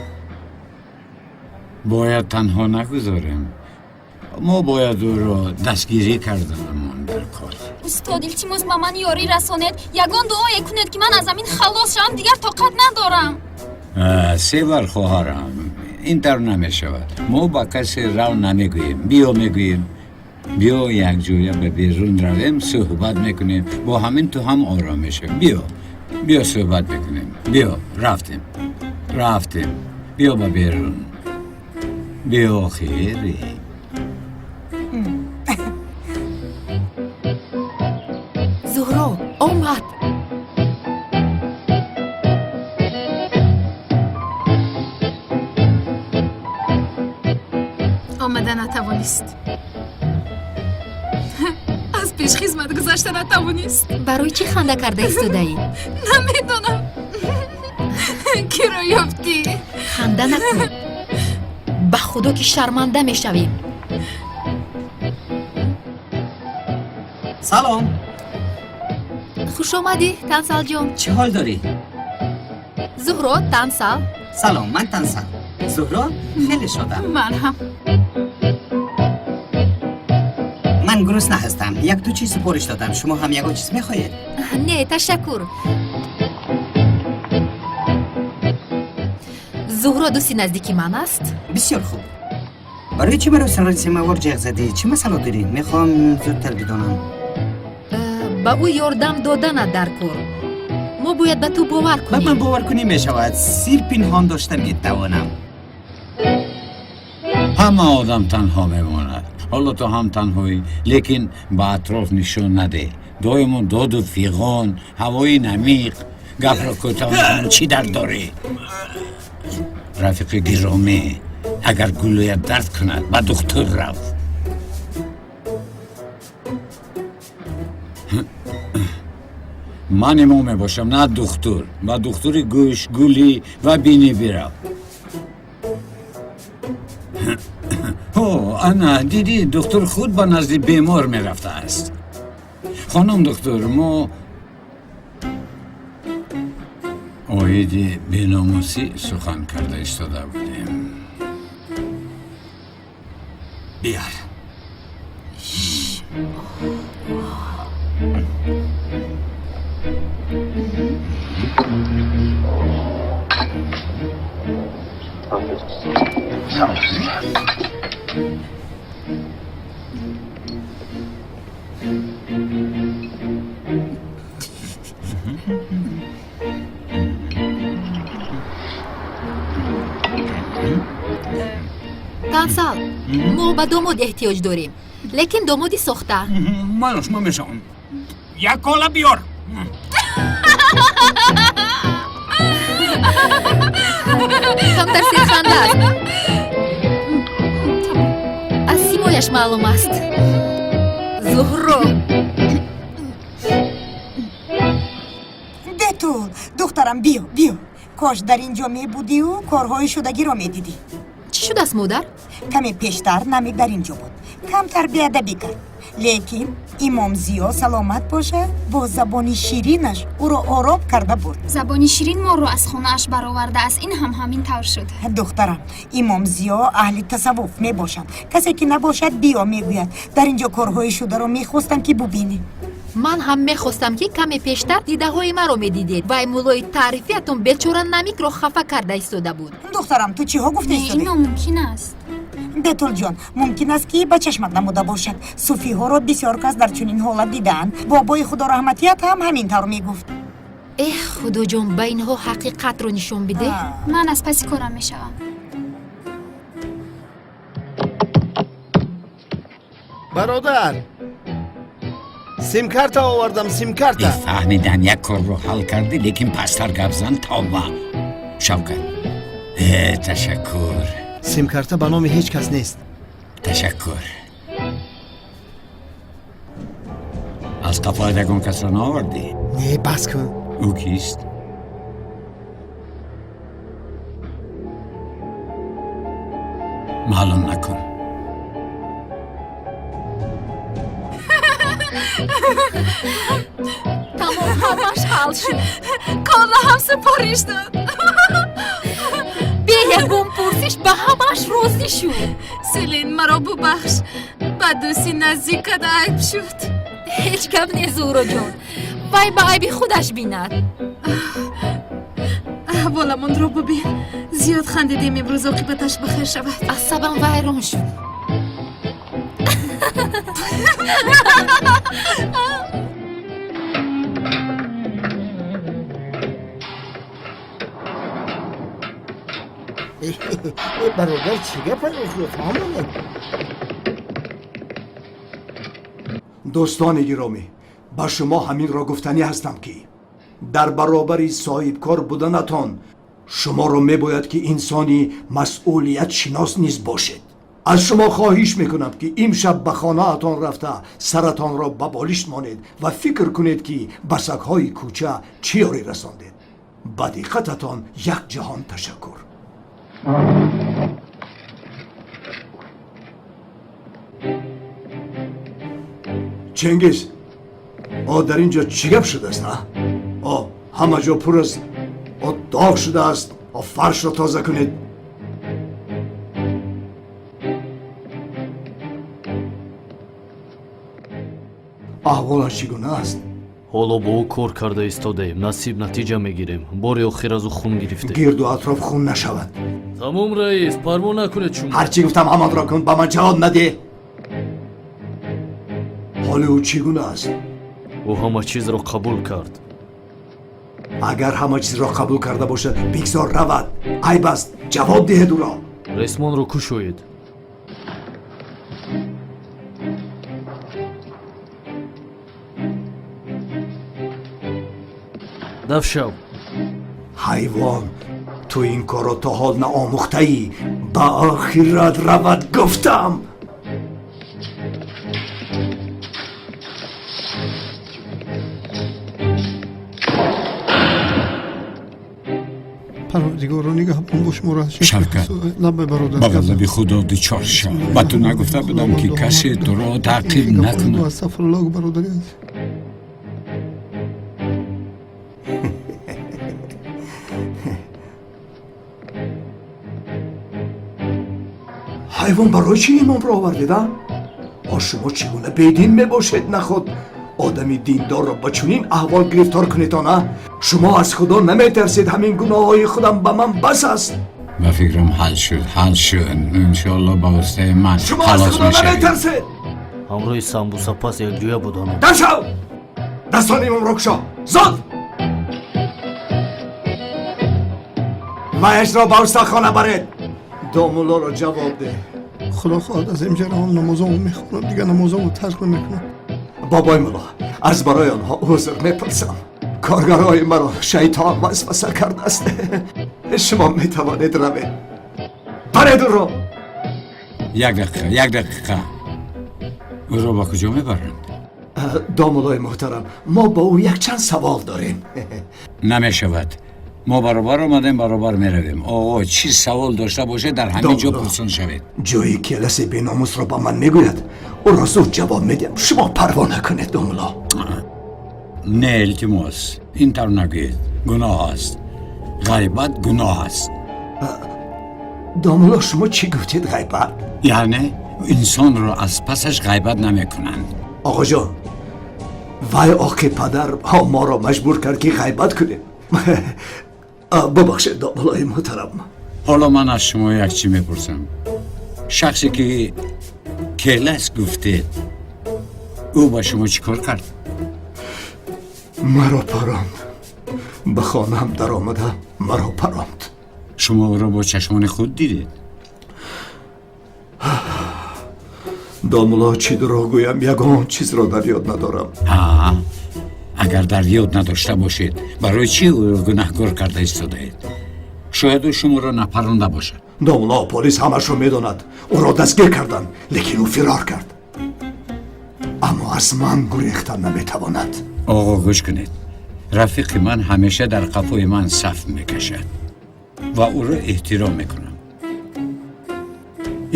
Бояд танҳо нагузорем. Мо бояд ӯро дастгирӣ карданамон дар кор. Устод, илтимос, ба ман ёрӣ расонед, ягон дуое кунед, ки ман аз ҳамин халос шавам, дигар тоқат надорам. Севар, хоҳарам, ин тавр намешавад. Мо ба касе рав намегӯем, биё мегӯем. Биё, якҷоя ба берун равем, суҳбат мекунем. Бо ҳамин ту ҳам ором мешавӣ. Биё, биё, суҳбат мекунем. Биё, рафтем, рафтем, биё ба берун, биё, хери. Зуҳро омад. Омада натавонист, аз пеш хизмат гузашта натавонист. Барои чӣ ханда карда истодаӣ? Намедонам, киро ёфтӣ. Ханда накун, ба худо ки шарманда мешавем. Салом. Хуш омадӣ, Тансалҷон. Чӣ ҳол дорӣ? Зуҳро, Тансал. Салом, ман Тансал. Зуҳро, хеле шодам. Ман ҳам. Ман гурусна ҳастам, як-ду чиз супориш додам. Шумо ҳам ягон чиз мехоҳед? Не, ташаккур. Зуҳро дӯсти наздики ман аст. Бисёр хуб. Барои чӣ маро сари семавор ҷеғ задӣ? Чӣ масъала дорӣ? Мехоҳам зудтар бидонам. Ба ӯ ёрдам доданат дар кор. Мо бояд ба ту бовар Ба ман кунем. бовар кунӣ мешавад, сир пинҳон дошта метавонам. Ҳама одам танҳо мемонад. Ҳоло ту ҳам танҳоӣ, лекин ба атроф нишон надеҳ. Доимо доду фиғон, ҳавои намиқ. Гапро кӯтоҳ мекунам, чӣ дард дорӣ? Рафиқи гиромӣ, агар гулӯят дард кунад, ба духтур рав. Ман имом мебошам, на духтур. Ба духтури гӯш, гулӣ ва бинӣ бирав. Ҳо, ана дидӣ, духтур худ ба назди бемор мерафтааст. Хонум духтур, мо оиди беномусӣ сухан карда истода будем. Биёр. Тансал, мо ба домод эҳтиёҷ дорем, лекин домоди сохта. Ман шумо мешавам. Як кола биёр. Камтар серханда аст, аз симояш маълум аст. Зуҳро. Бетул, духтарам, биё, биё. Кош дар ин ҷо мебудию корҳои шудагиро медидӣ. Чӣ шудааст, модар? Каме пештар Намик дар ин ҷо буд, камтар беадабӣ кард, лекин имом Зиё, саломат бошад, бо забони ширинаш ӯро ором карда бурд. Забони ширин моро аз хонааш баровардааст. Ин ҳам ҳамин тавр шуд. Духтарам, имом Зиё аҳли тасаввуф мебошанд. Касе ки набошад, биё мегӯяд. Дар ин ҷо корҳои шударо мехостам, ки бубинӣ. Ман ҳам мехостам, ки каме пештар дидаҳои маро медидед. Вай муллои таърифиятон бечора Намикро хафа карда истода буд. Духтарам, ту чиҳо гуфта Не, ин истодӣ? номумкин аст. Бетулҷон, мумкин аст, ки ба чашмат намуда бошад. Суфиҳоро бисёр кас дар чунин ҳолат дидаанд. Бобои худораҳматият ҳам ҳамин тавр мегуфт. Эҳ, худоҷон, ба инҳо ҳақиқатро нишон бидеҳ. Ман аз паси корам мешавам. Бародар, симкарта овардам, симкарта. Фаҳмидам, як корро ҳал кардӣ, лекин пасттар гап зан. Тавба, Шавкат. Э, ташаккур. Симкарта ба номи ҳеҷ кас нест. Ташаккур. Аз қафоят ягон касро наовардӣ? Не, бас кун. Ӯ кист? Маълум накун. Тамом, ҳамаш ҳал шуд. Кола ҳам супориш дод. Бе ягон пурсиш ба ҳамаш розӣ шуд. Селин, маро бубахш, ба дӯсти наздикат айб шуд. Ҳеҷ гап не, Зуҳроҷон, вай ба айби худаш бинад. Аҳволамонро бубин, зиёд хандидем имрӯз, оқибаташ бахайр шавад. Асабам вайрон шуд. Бародар, чӣ гапа фаҳмонед? Дӯстони гиромӣ, ба шумо ҳаминро гуфтанӣ ҳастам, ки дар баробари соҳибкор буданатон шуморо мебояд, ки инсони масъулиятшинос низ бошед. Аз шумо хоҳиш мекунам, ки имшаб ба хонаатон рафта, саратонро ба болишт монед ва фикр кунед, ки ба сагҳои кӯча чӣ ёрӣ расондед. Ба диққататон як ҷаҳон ташаккур. Чингиз, о, дар ин ҷо чӣ гап шудааст? А, о, ҳама ҷо пур аз о доғ шудааст. О, фаршро тоза кунед. Аҳволаш чӣ гуна аст? Ҳоло бо ӯ кор карда истодаем, насиб натиҷа мегирем. Бори охир аз ӯ хун гирифтем. Гирду атроф хун нашавад. Тамом, раис, парво накунед шумо. Ҳар чӣ гуфтам, ҳамонро кун, ба ман ҷавоб надеҳ. Ҳоли ӯ чӣ гуна аст? Ӯ ҳама чизро қабул кард. Агар ҳама чизро қабул карда бошад, бигзор равад, айб аст, ҷавоб диҳед ӯро. Ресмонро кушоед. Даф шав. Ҳайвон, ту ин корро то ҳол наомӯхтаӣ. Ба охират равад, гуфтам. Парвардигоро, нигаҳбон бош моро. Шавкат. Лаббай, бародар. Ба ғазаби Худо дучор шав. Ба ту нагуфта будам, ки касе туро таъқиб накунад? Астағфируллоҳ, бародари азиз. Ҳайвон, барои чӣ имомро овардед? А, о, шумо чӣ гуна бедин мебошед? Наход одами диндорро ба чунин аҳвол гирифтор кунедон? А, шумо аз Худо наметарсед? Ҳамин гуноҳҳои худам ба ман бас аст. Ба фикрам, ҳал шуд, ҳал шуд. Иншоалло, ба воситаи ман Шумо аз халос Худо мешавед. наметарсед. Ҳамроҳи самбусапаз якҷоя буданд. Дар шав, дастони имомро кушо, зуд! Ваяшро ба устахона баред. Домуллоро ҷавоб деҳ. Худо хоҳад, аз инҷа равам, намозамро мехонам, дигар намозамро тарк намекунам. Бобои мулло, аз барои онҳо узр мепурсам. Коргарои маро шайтон васваса кардааст. Шумо метавонед равед. Баред ӯро. Як дақиқа, як дақиқа. Ӯро ба куҷо мебаранд? Домуллои муҳтарам, мо бо ӯ якчанд савол дорем. Намешавад. Мо баробар омадем, баробар меравем. Оғо, чӣ савол дошта бошед, дар ҳамин ҷо Домулло, пурсон шавед. Ҷои келаси беномусро ба ман мегӯяд, ӯро зуд ҷавоб медиҳам. Шумо парво накунед, домулло. Не, илтимос, ин тавр нагӯед, гуноҳ аст. Ғайбат гуноҳ аст. Домулло, шумо чӣ гуфтед? Ғайбат? Яъне инсонро аз пасаш ғайбат намекунанд. Оғоҷон, вай оқи падар моро маҷбур кард, ки ғайбат кунем. Бубахшед, домуллои муҳтарам. Ҳоло ман аз шумо як чӣ мепурсам. Шахсе ки келас гуфтед, ӯ ба шумо чӣ кор кард? Маро паронд. Ба хонаам даромада, маро паронд. Шумо ӯро бо чашмони худ дидед? Домулло, чӣ дурӯғ гӯям, ягон чизро дар ёд надорам. Ҳа, агар дар ёд надошта бошед, барои чӣ ӯро гунаҳкор карда истодаед? Шояд ӯ шуморо напаронда бошад. Домулло, полис ҳамашро медонад. Ӯро дастгир карданд, лекин ӯ фирор кард, аммо аз ман гурехтан наметавонад. Оғо, гӯш кунед. Рафиқи ман ҳамеша дар қафои ман саф мекашад ва ӯро эҳтиром мекунам.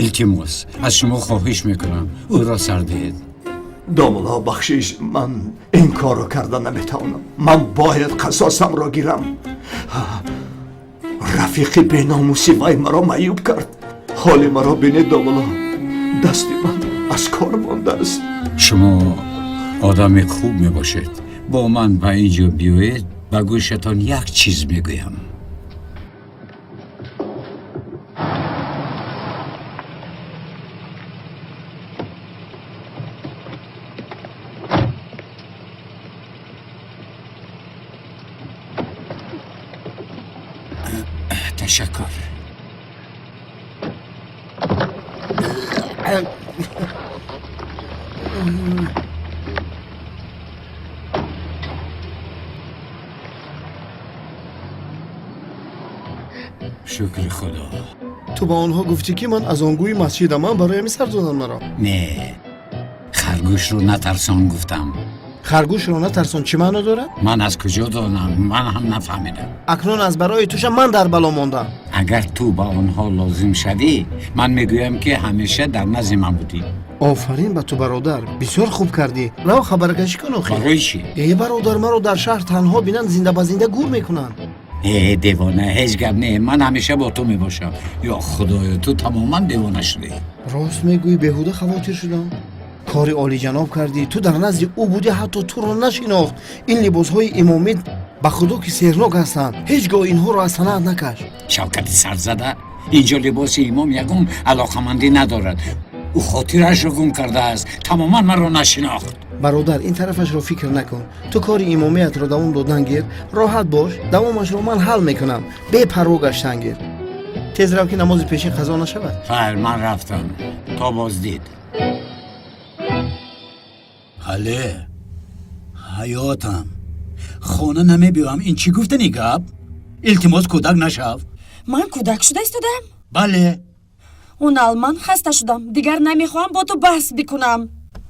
Илтимос, аз шумо хоҳиш мекунам, ӯро сар диҳед. Домулло, бахшиш, ман ин корро карда наметавонам. Ман бояд қасосамро гирам. Рафиқи беномуси вай маро маъюб кард. Ҳоли маро бинед, домулло, дасти ман аз кор мондааст. Шумо одами хуб мебошед. Бо ман ба ин ҷо биёед, ба гӯшатон як чиз мегӯям. Ташаккур. Шукри Худо. Ту ба онҳо гуфтӣ, ки ман аз он гӯи масҷидам, ман барои ҳамин сар додам маро. Не, харгӯшро натарсон гуфтам. Харгӯшро натарсон чӣ маъно дорад? Ман аз куҷо донам? Ман ҳам нафаҳмидам. Акнун аз барои туша ман дар бало мондам. Агар ту ба онҳо лозим шавӣ, ман мегӯям, ки ҳамеша дар назди ман будӣ. Офарин ба ту, бародар, бисёр хуб кардӣ. Рав, хабаркашӣ кун охир. Барои чӣ? Э, бародар, маро дар шаҳр танҳо бинанд, зинда ба зинда гур мекунанд. Э, девона, ҳеҷ гап не, ман ҳамеша бо ту мебошам. Ё Худоё, ту тамоман девона шудӣ. Рост мегӯӣ, беҳуда хавотир шудам. Кори олиҷаноб кардӣ. Ту дар назди ӯ будӣ, ҳатто туро нашинохт. Ин либосҳои имомӣ ба худо ки сеҳрнок ҳастанд. Ҳеҷ гоҳ инҳоро аз санаат накаш. Шавкати сарзада, инҷо либоси имом ягон алоқамандӣ надорад. Ӯ хотирашро гум кардааст, тамоман маро нашинохт. Бародар, ин тарафашро фикр накун. Ту кори имомиятро давом додан гир, роҳат бош, давомашро ман ҳал мекунам. Бепарво гаштан гир. Тез рав, ки намози пешин қазо нашавад. Хайр, ман рафтам. То боздид. Ҳале, ҳаётам, хона намебиёам, ин чӣ гуфтани гап? Илтимос, кӯдак нашав. Ман кӯдак шуда истодам? Бале. Унал, ман хаста шудам, дигар намехоҳам бо ту баҳс бикунам.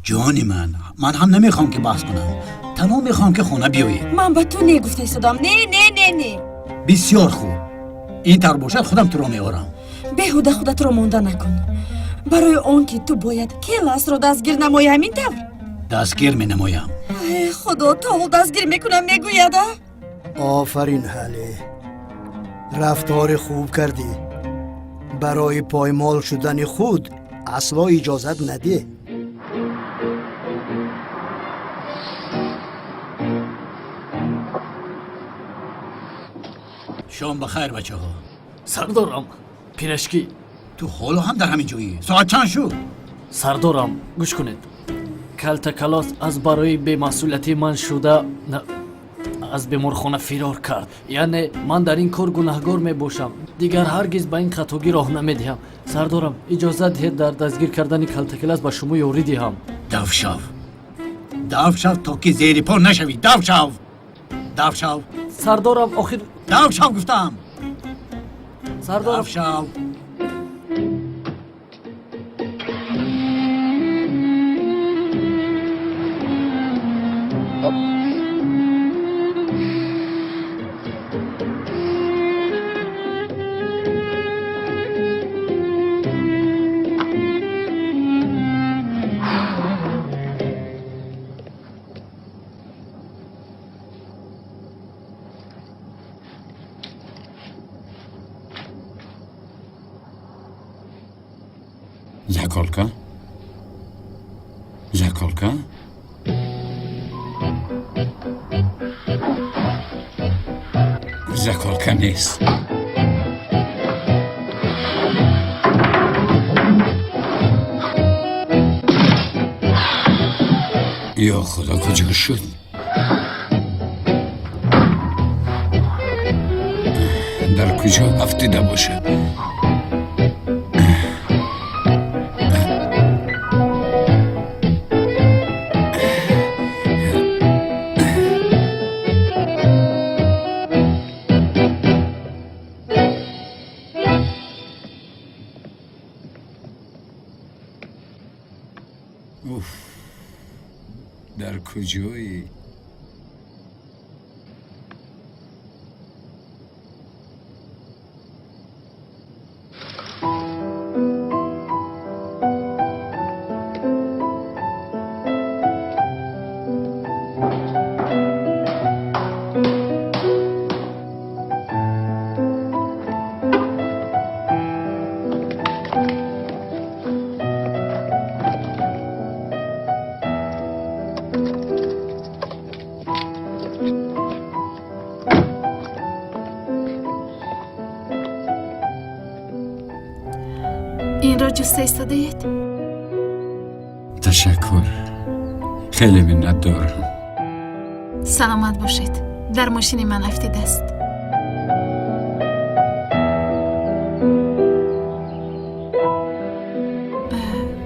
Ҷони ман, ман ҳам намехоҳам ки баҳс кунам. Танҳо мехоҳам ки хона биёӣ. Ман ба ту не гуфта истодам. Не, не, не, не. Бисёр хуб. Ин тавр бошад, худам туро меорам. Беҳуда худатро монда накун. Барои он ки ту бояд Келасро дастгир намоӣ, ҳамин тавр? Дастгир менамоям. Э, Худо, то ҳол дастгир мекунам мегӯяд, а? Офарин, Ҳале, рафтори хуб кардӣ. Барои поймол шудани худ асло иҷозат надеҳ. Шом ба хайр, бачаҳо. Сардорам, пирашки. Ту ҳоло ҳам дар ҳамин ҷоӣ? Соат чанд шуд? Сардорам, гӯш кунед. Калтакалос аз барои бемасъулияти ман шуда аз беморхона фирор кард. Яъне ман дар ин кор гунаҳгор мебошам. Дигар ҳаргиз ба ин хатогӣ роҳ намедиҳам. Сардорам, иҷозат диҳед дар дастгир кардани Калтакелас ба шумо ёрӣ диҳам. Дав шав, дав шав, то ки зери по нашавӣ. Дав шав, дав шав. Сардорам, охир. Дав шав гуфтам. Сардорам. Дав шав. Заколка? Заколка? Заколка нест. Ё Худо, куҷо шуд? Дар куҷо афтида бошад? Уф, дар куҷоӣ? Ҷуста истодаед? Ташаккур, хеле миннатдорам. Саломат бошед. Дар мошини ман афтидааст.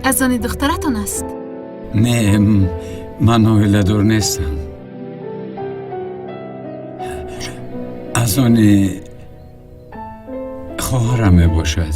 Аз они духтаратон аст? Не, ман оиладор нестам. Аз они хоҳарам мебошад.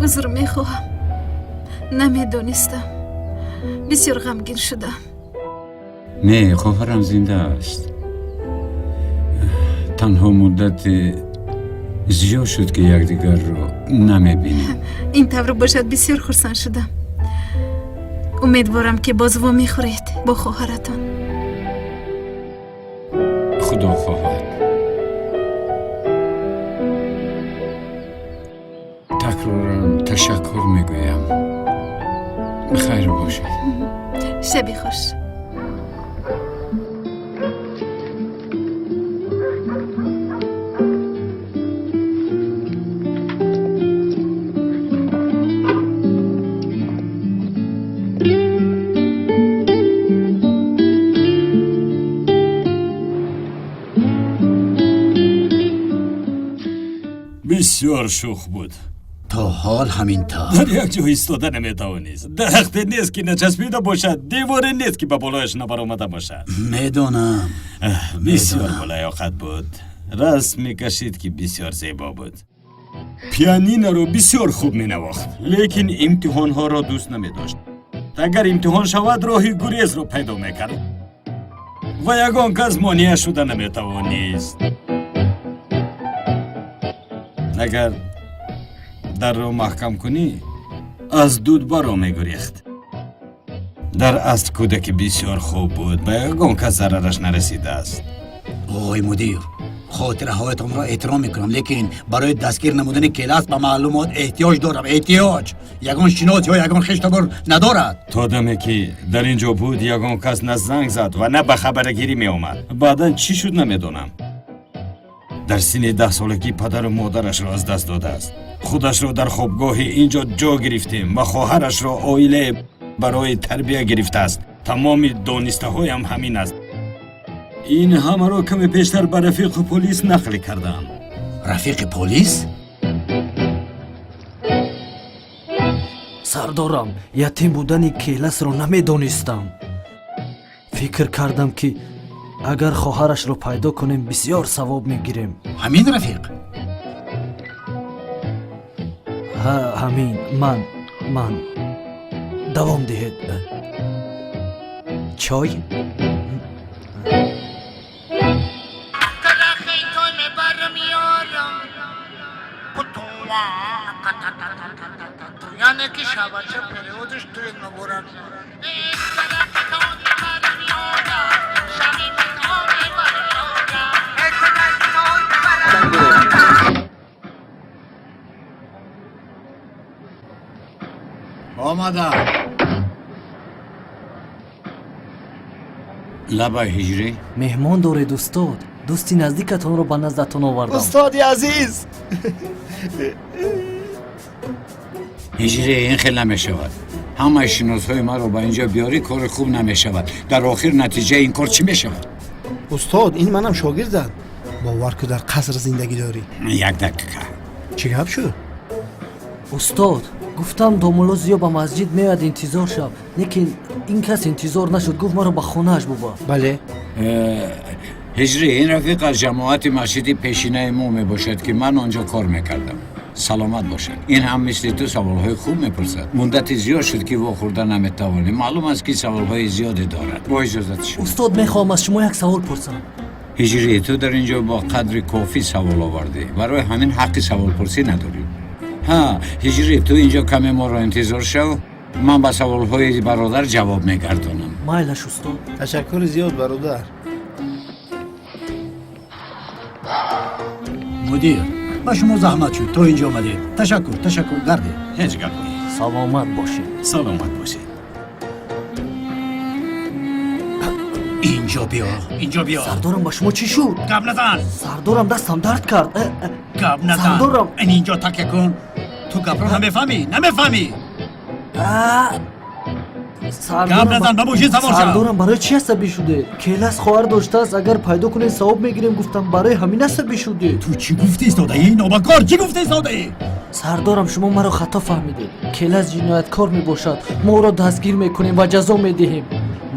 Узр мехоҳам, намедонистам. Бисёр ғамгин шудам. Не, хоҳарам зинда аст. Танҳо муддати зиёд шуд, ки якдигарро намебинем. Ин тавр бошад, бисёр хурсанд шудам. Умедворам, ки боз вомехӯред бо хоҳаратон. Худо хоҳад. Такроран ташаккур мегӯям. Хайр бошед. Шаби хуш. Бисёр шӯх буд. То ҳол ҳамин тавр. Дар як ҷо истода наметавонист. Дарахте нест, ки начаспида бошад, деворе нест, ки ба болояш набаромада бошад. Медонам. Бисёр болаёқат буд. Расм мекашид, ки бисёр зебо буд. Пианиноро бисёр хуб менавохт, лекин имтиҳонҳоро дӯст намедошт. Агар имтиҳон шавад, роҳи гурезро пайдо мекард ва ягон кас монеа шуда наметавонист. Агар дарро маҳкам кунӣ, аз дуд баро мегурехт. Дар асл кӯдаки бисёр хуб буд, ба ягон кас зарараш нарасидааст. Оғои мудир, хотираҳоятонро эҳтиром мекунам, лекин барои дастгир намудани Келас ба маълумот эҳтиёҷ дорам. Эҳтиёҷ. Ягон шинос ё ягон хештабор надорад. То даме ки дар ин ҷо буд, ягон кас на занг зад ва на ба хабаргирӣ меомад. Баъдан чӣ шуд, намедонам. Дар синни 10 солагӣ падару модарашро аз даст додааст. Худашро дар хобгоҳи ин ҷо ҷо гирифтем ва хоҳарашро оилае барои тарбия гирифтааст. Тамоми донистаҳоям ҳамин аст. Ин ҳамаро каме пештар ба рафиқи полис нақл кардам. Рафиқи полис? Сардорам, ятим будани Келасро намедонистам. Фикр кардам, ки агар хоҳарашро пайдо кунем, бисёр савоб мегирем. Ҳамин рафиқ? Ҳа, ҳамин. Ман давом диҳед. Чой. Яъне ки шабача переводиш туи муборак. Омадам. Лабай, Ҳиҷрӣ. Меҳмон доред, устод. Дӯсти наздикатонро ба наздатон овардам. Устоди азиз! Ҳиҷрӣ, ин хел намешавад. Ҳамаи шиносҳои маро ба ин ҷо биёрӣ, кори хуб намешавад. Дар охир натиҷаи ин кор чӣ мешавад? Устод, ин манам шогирдам. Бовар ку, дар қаср зиндагӣ дорӣ. Як дақиқа. Чӣ гап шуд? Устод, гуфтам домулло Зиё ба масҷид меояд, интизор шав, лекин ин кас интизор нашуд, гуфт маро ба хонааш бубар. Бале. Ҳиҷрӣ, ин рафиқ аз ҷамоати масҷиди пешинаи мо мебошад, ки ман он ҷо кор мекардам. Саломат бошад. Ин ҳам мисли ту саволҳои хуб мепурсад. Муддати зиёд шуд, ки вохӯрда наметавонем. Маълум аст, ки саволҳои зиёде дорад. Бо иҷозати шумо. Устод, мехоҳам аз шумо як савол пурсам. Ҳиҷрӣ, ту дар ин ҷо бо қадри кофӣ савол овардӣ, барои ҳамин ҳаққи саволпурсӣ надорӣ. Ҳа, Ҳиҷрӣ, ту ин ҷо каме моро интизор шав, ман ба саволҳои бародар ҷавоб мегардонам. Майлаш, устод. Ташаккури зиёд, бародар. Мудир, ба шумо заҳмат шуд, то инҷо омадед. Ташаккур, ташаккур, гардед. Ҳеҷ гап нест. Саломат бошед. Саломат бошед. Инҷо биё, инҷо биё. Сардорам, ба шумо чӣ шуд? Гап назан. Сардорам, дастам дард кард. Гап назан. Сардорам. Ин инҷо такя кун. Ту гапро намефаҳмӣ, намефаҳмӣ. Гап назан, ба мошин савор шав. Сардорам, барои чӣ асабӣ шуде? Келас хоҳар доштааст, агар пайдо кунед, савоб мегирем, гуфтам, барои ҳамин асабӣ шуде. Ту чӣ гуфта истодаӣ, нобакор? Чӣ гуфта истодаӣ? Сардорам, шумо маро хато фаҳмидед. Келас ҷинояткор мебошад, мо ӯро дастгир мекунем ва ҷазо медиҳем.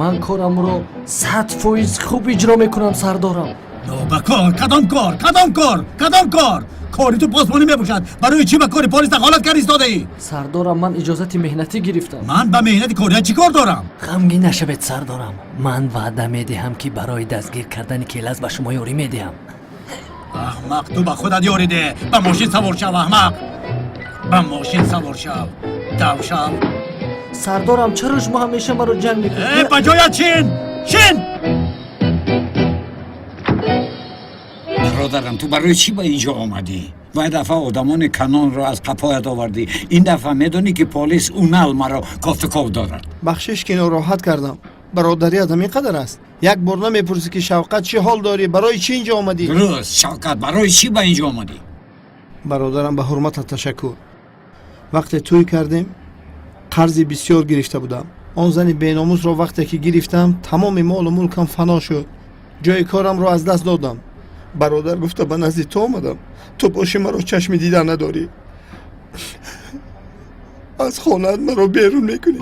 Ман корамро 100% хуб иҷро мекунам, сардорам. Нобакор, кадом кор, кадом кор, кадом кор? Кори ту посбонӣ мебошад. Барои чӣ ба кори полис дахолат кард истодаӣ? Сардорам, ман иҷозати меҳнатӣ гирифтам. Ман ба меҳнати корият чӣ кор дорам? Ғамгин нашавед, сардорам. Ман ваъда медиҳам, ки барои дастгир кардани Келас ба шумо ёрӣ медиҳам. Аҳмақ, ту ба худат ёрӣ деҳ. Ба мошин савор шав, аҳмақ, ба мошин савор шав, дав шав. Сардорам, чаро шумо ҳамеша маро ҷанг мекунед? Э, ба ҷоят шин, шин. Бародарам, ту барои чӣ ба ин ҷо омадӣ? Вай дафъа одамони канонро аз қафоят овардӣ. Ин дафъа медонӣ, ки полис унал маро кофтуков дорад. Бахшиш, ки нороҳат кардам. Бародарият ҳамин қадар аст? Як бор намепурсӣ, ки Шавқат, чӣ ҳол дорӣ, барои чӣ инҷо омадӣ? Дуруст, Шавкат, барои чӣ ба ин ҷо омадӣ? Бародарам, ба ҳурматат ташаккур. Вақте тӯй кардем, қарзи бисёр гирифта будам. Он зани беномусро вақте ки гирифтам, тамоми молу мулкам фано шуд, ҷои корамро аз даст додам. Бародар гуфта, ба назди ту омадам. Ту боши, маро чашми дидан надорӣ, аз хонаат маро берун мекунӣ.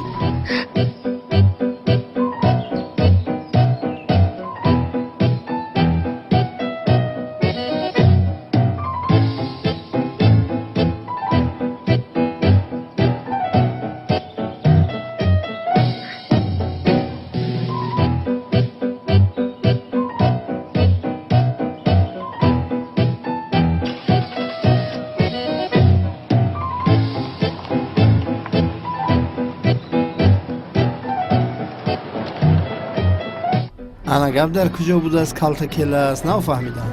Ана гап дар куҷо будааст? Калта келас нафаҳмидам.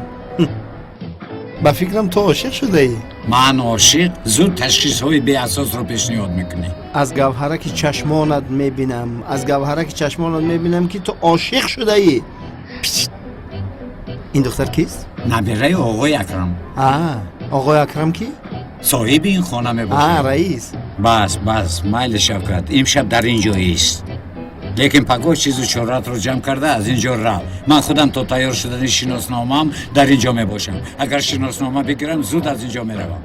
Ба фикрам, ту ошиқ шудаӣ. Ман ошиқ? Зуд ташхисҳои беасосро пешниҳод мекунӣ. Аз гавҳараки чашмонат мебинам, аз гавҳараки чашмонат мебинам, ки ту ошиқ шудаӣ. Ин духтар кист? Набираи оғои Акрам. А, оғои Акрам ки? Соҳиби ин хона мебошад. А, раис. Бас, бас, майли, Шавкат, имшаб дар ин ҷо ист, лекин пагоҳ чизу чоратро ҷамъ карда, аз ин ҷо рав. Ман худам то тайёр шудани шиносномаам дар ин ҷо мебошам. Агар шиноснома бигирам, зуд аз ин ҷо меравам.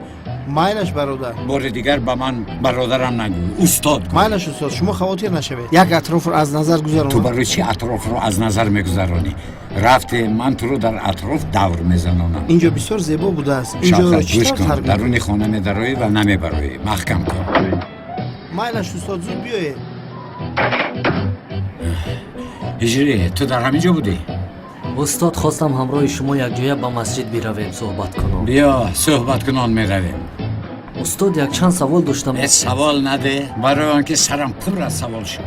Майлаш, бародар. Бори дигар ба ман бародарам нагӯ, устод гӯ. Майлаш, устод, шумо хавотир нашавед. Як атрофро аз назар гузаронам. Ту барои чӣ атрофро аз назар мегузаронӣ? Рафте, ман туро дар атроф давр мезанонам. Инҷо бисёр зебо будааст. Инҷоро Шавкат, чӣ гӯш тавр кун. тарк Даруни хона медароӣ ва намебароӣ. Маҳкам кун. Майлаш, устод, зуд биёед. Ҳиҷрӣ, ту дар ҳамин ҷо будӣ? Устод, хостам ҳамроҳи шумо якҷоя ба масҷид биравем, суҳбат кунам. Биё, суҳбаткунон меравем. Устод, якчанд савол доштам. Э, савол наде, барои он ки сарам пур аз савол шуд.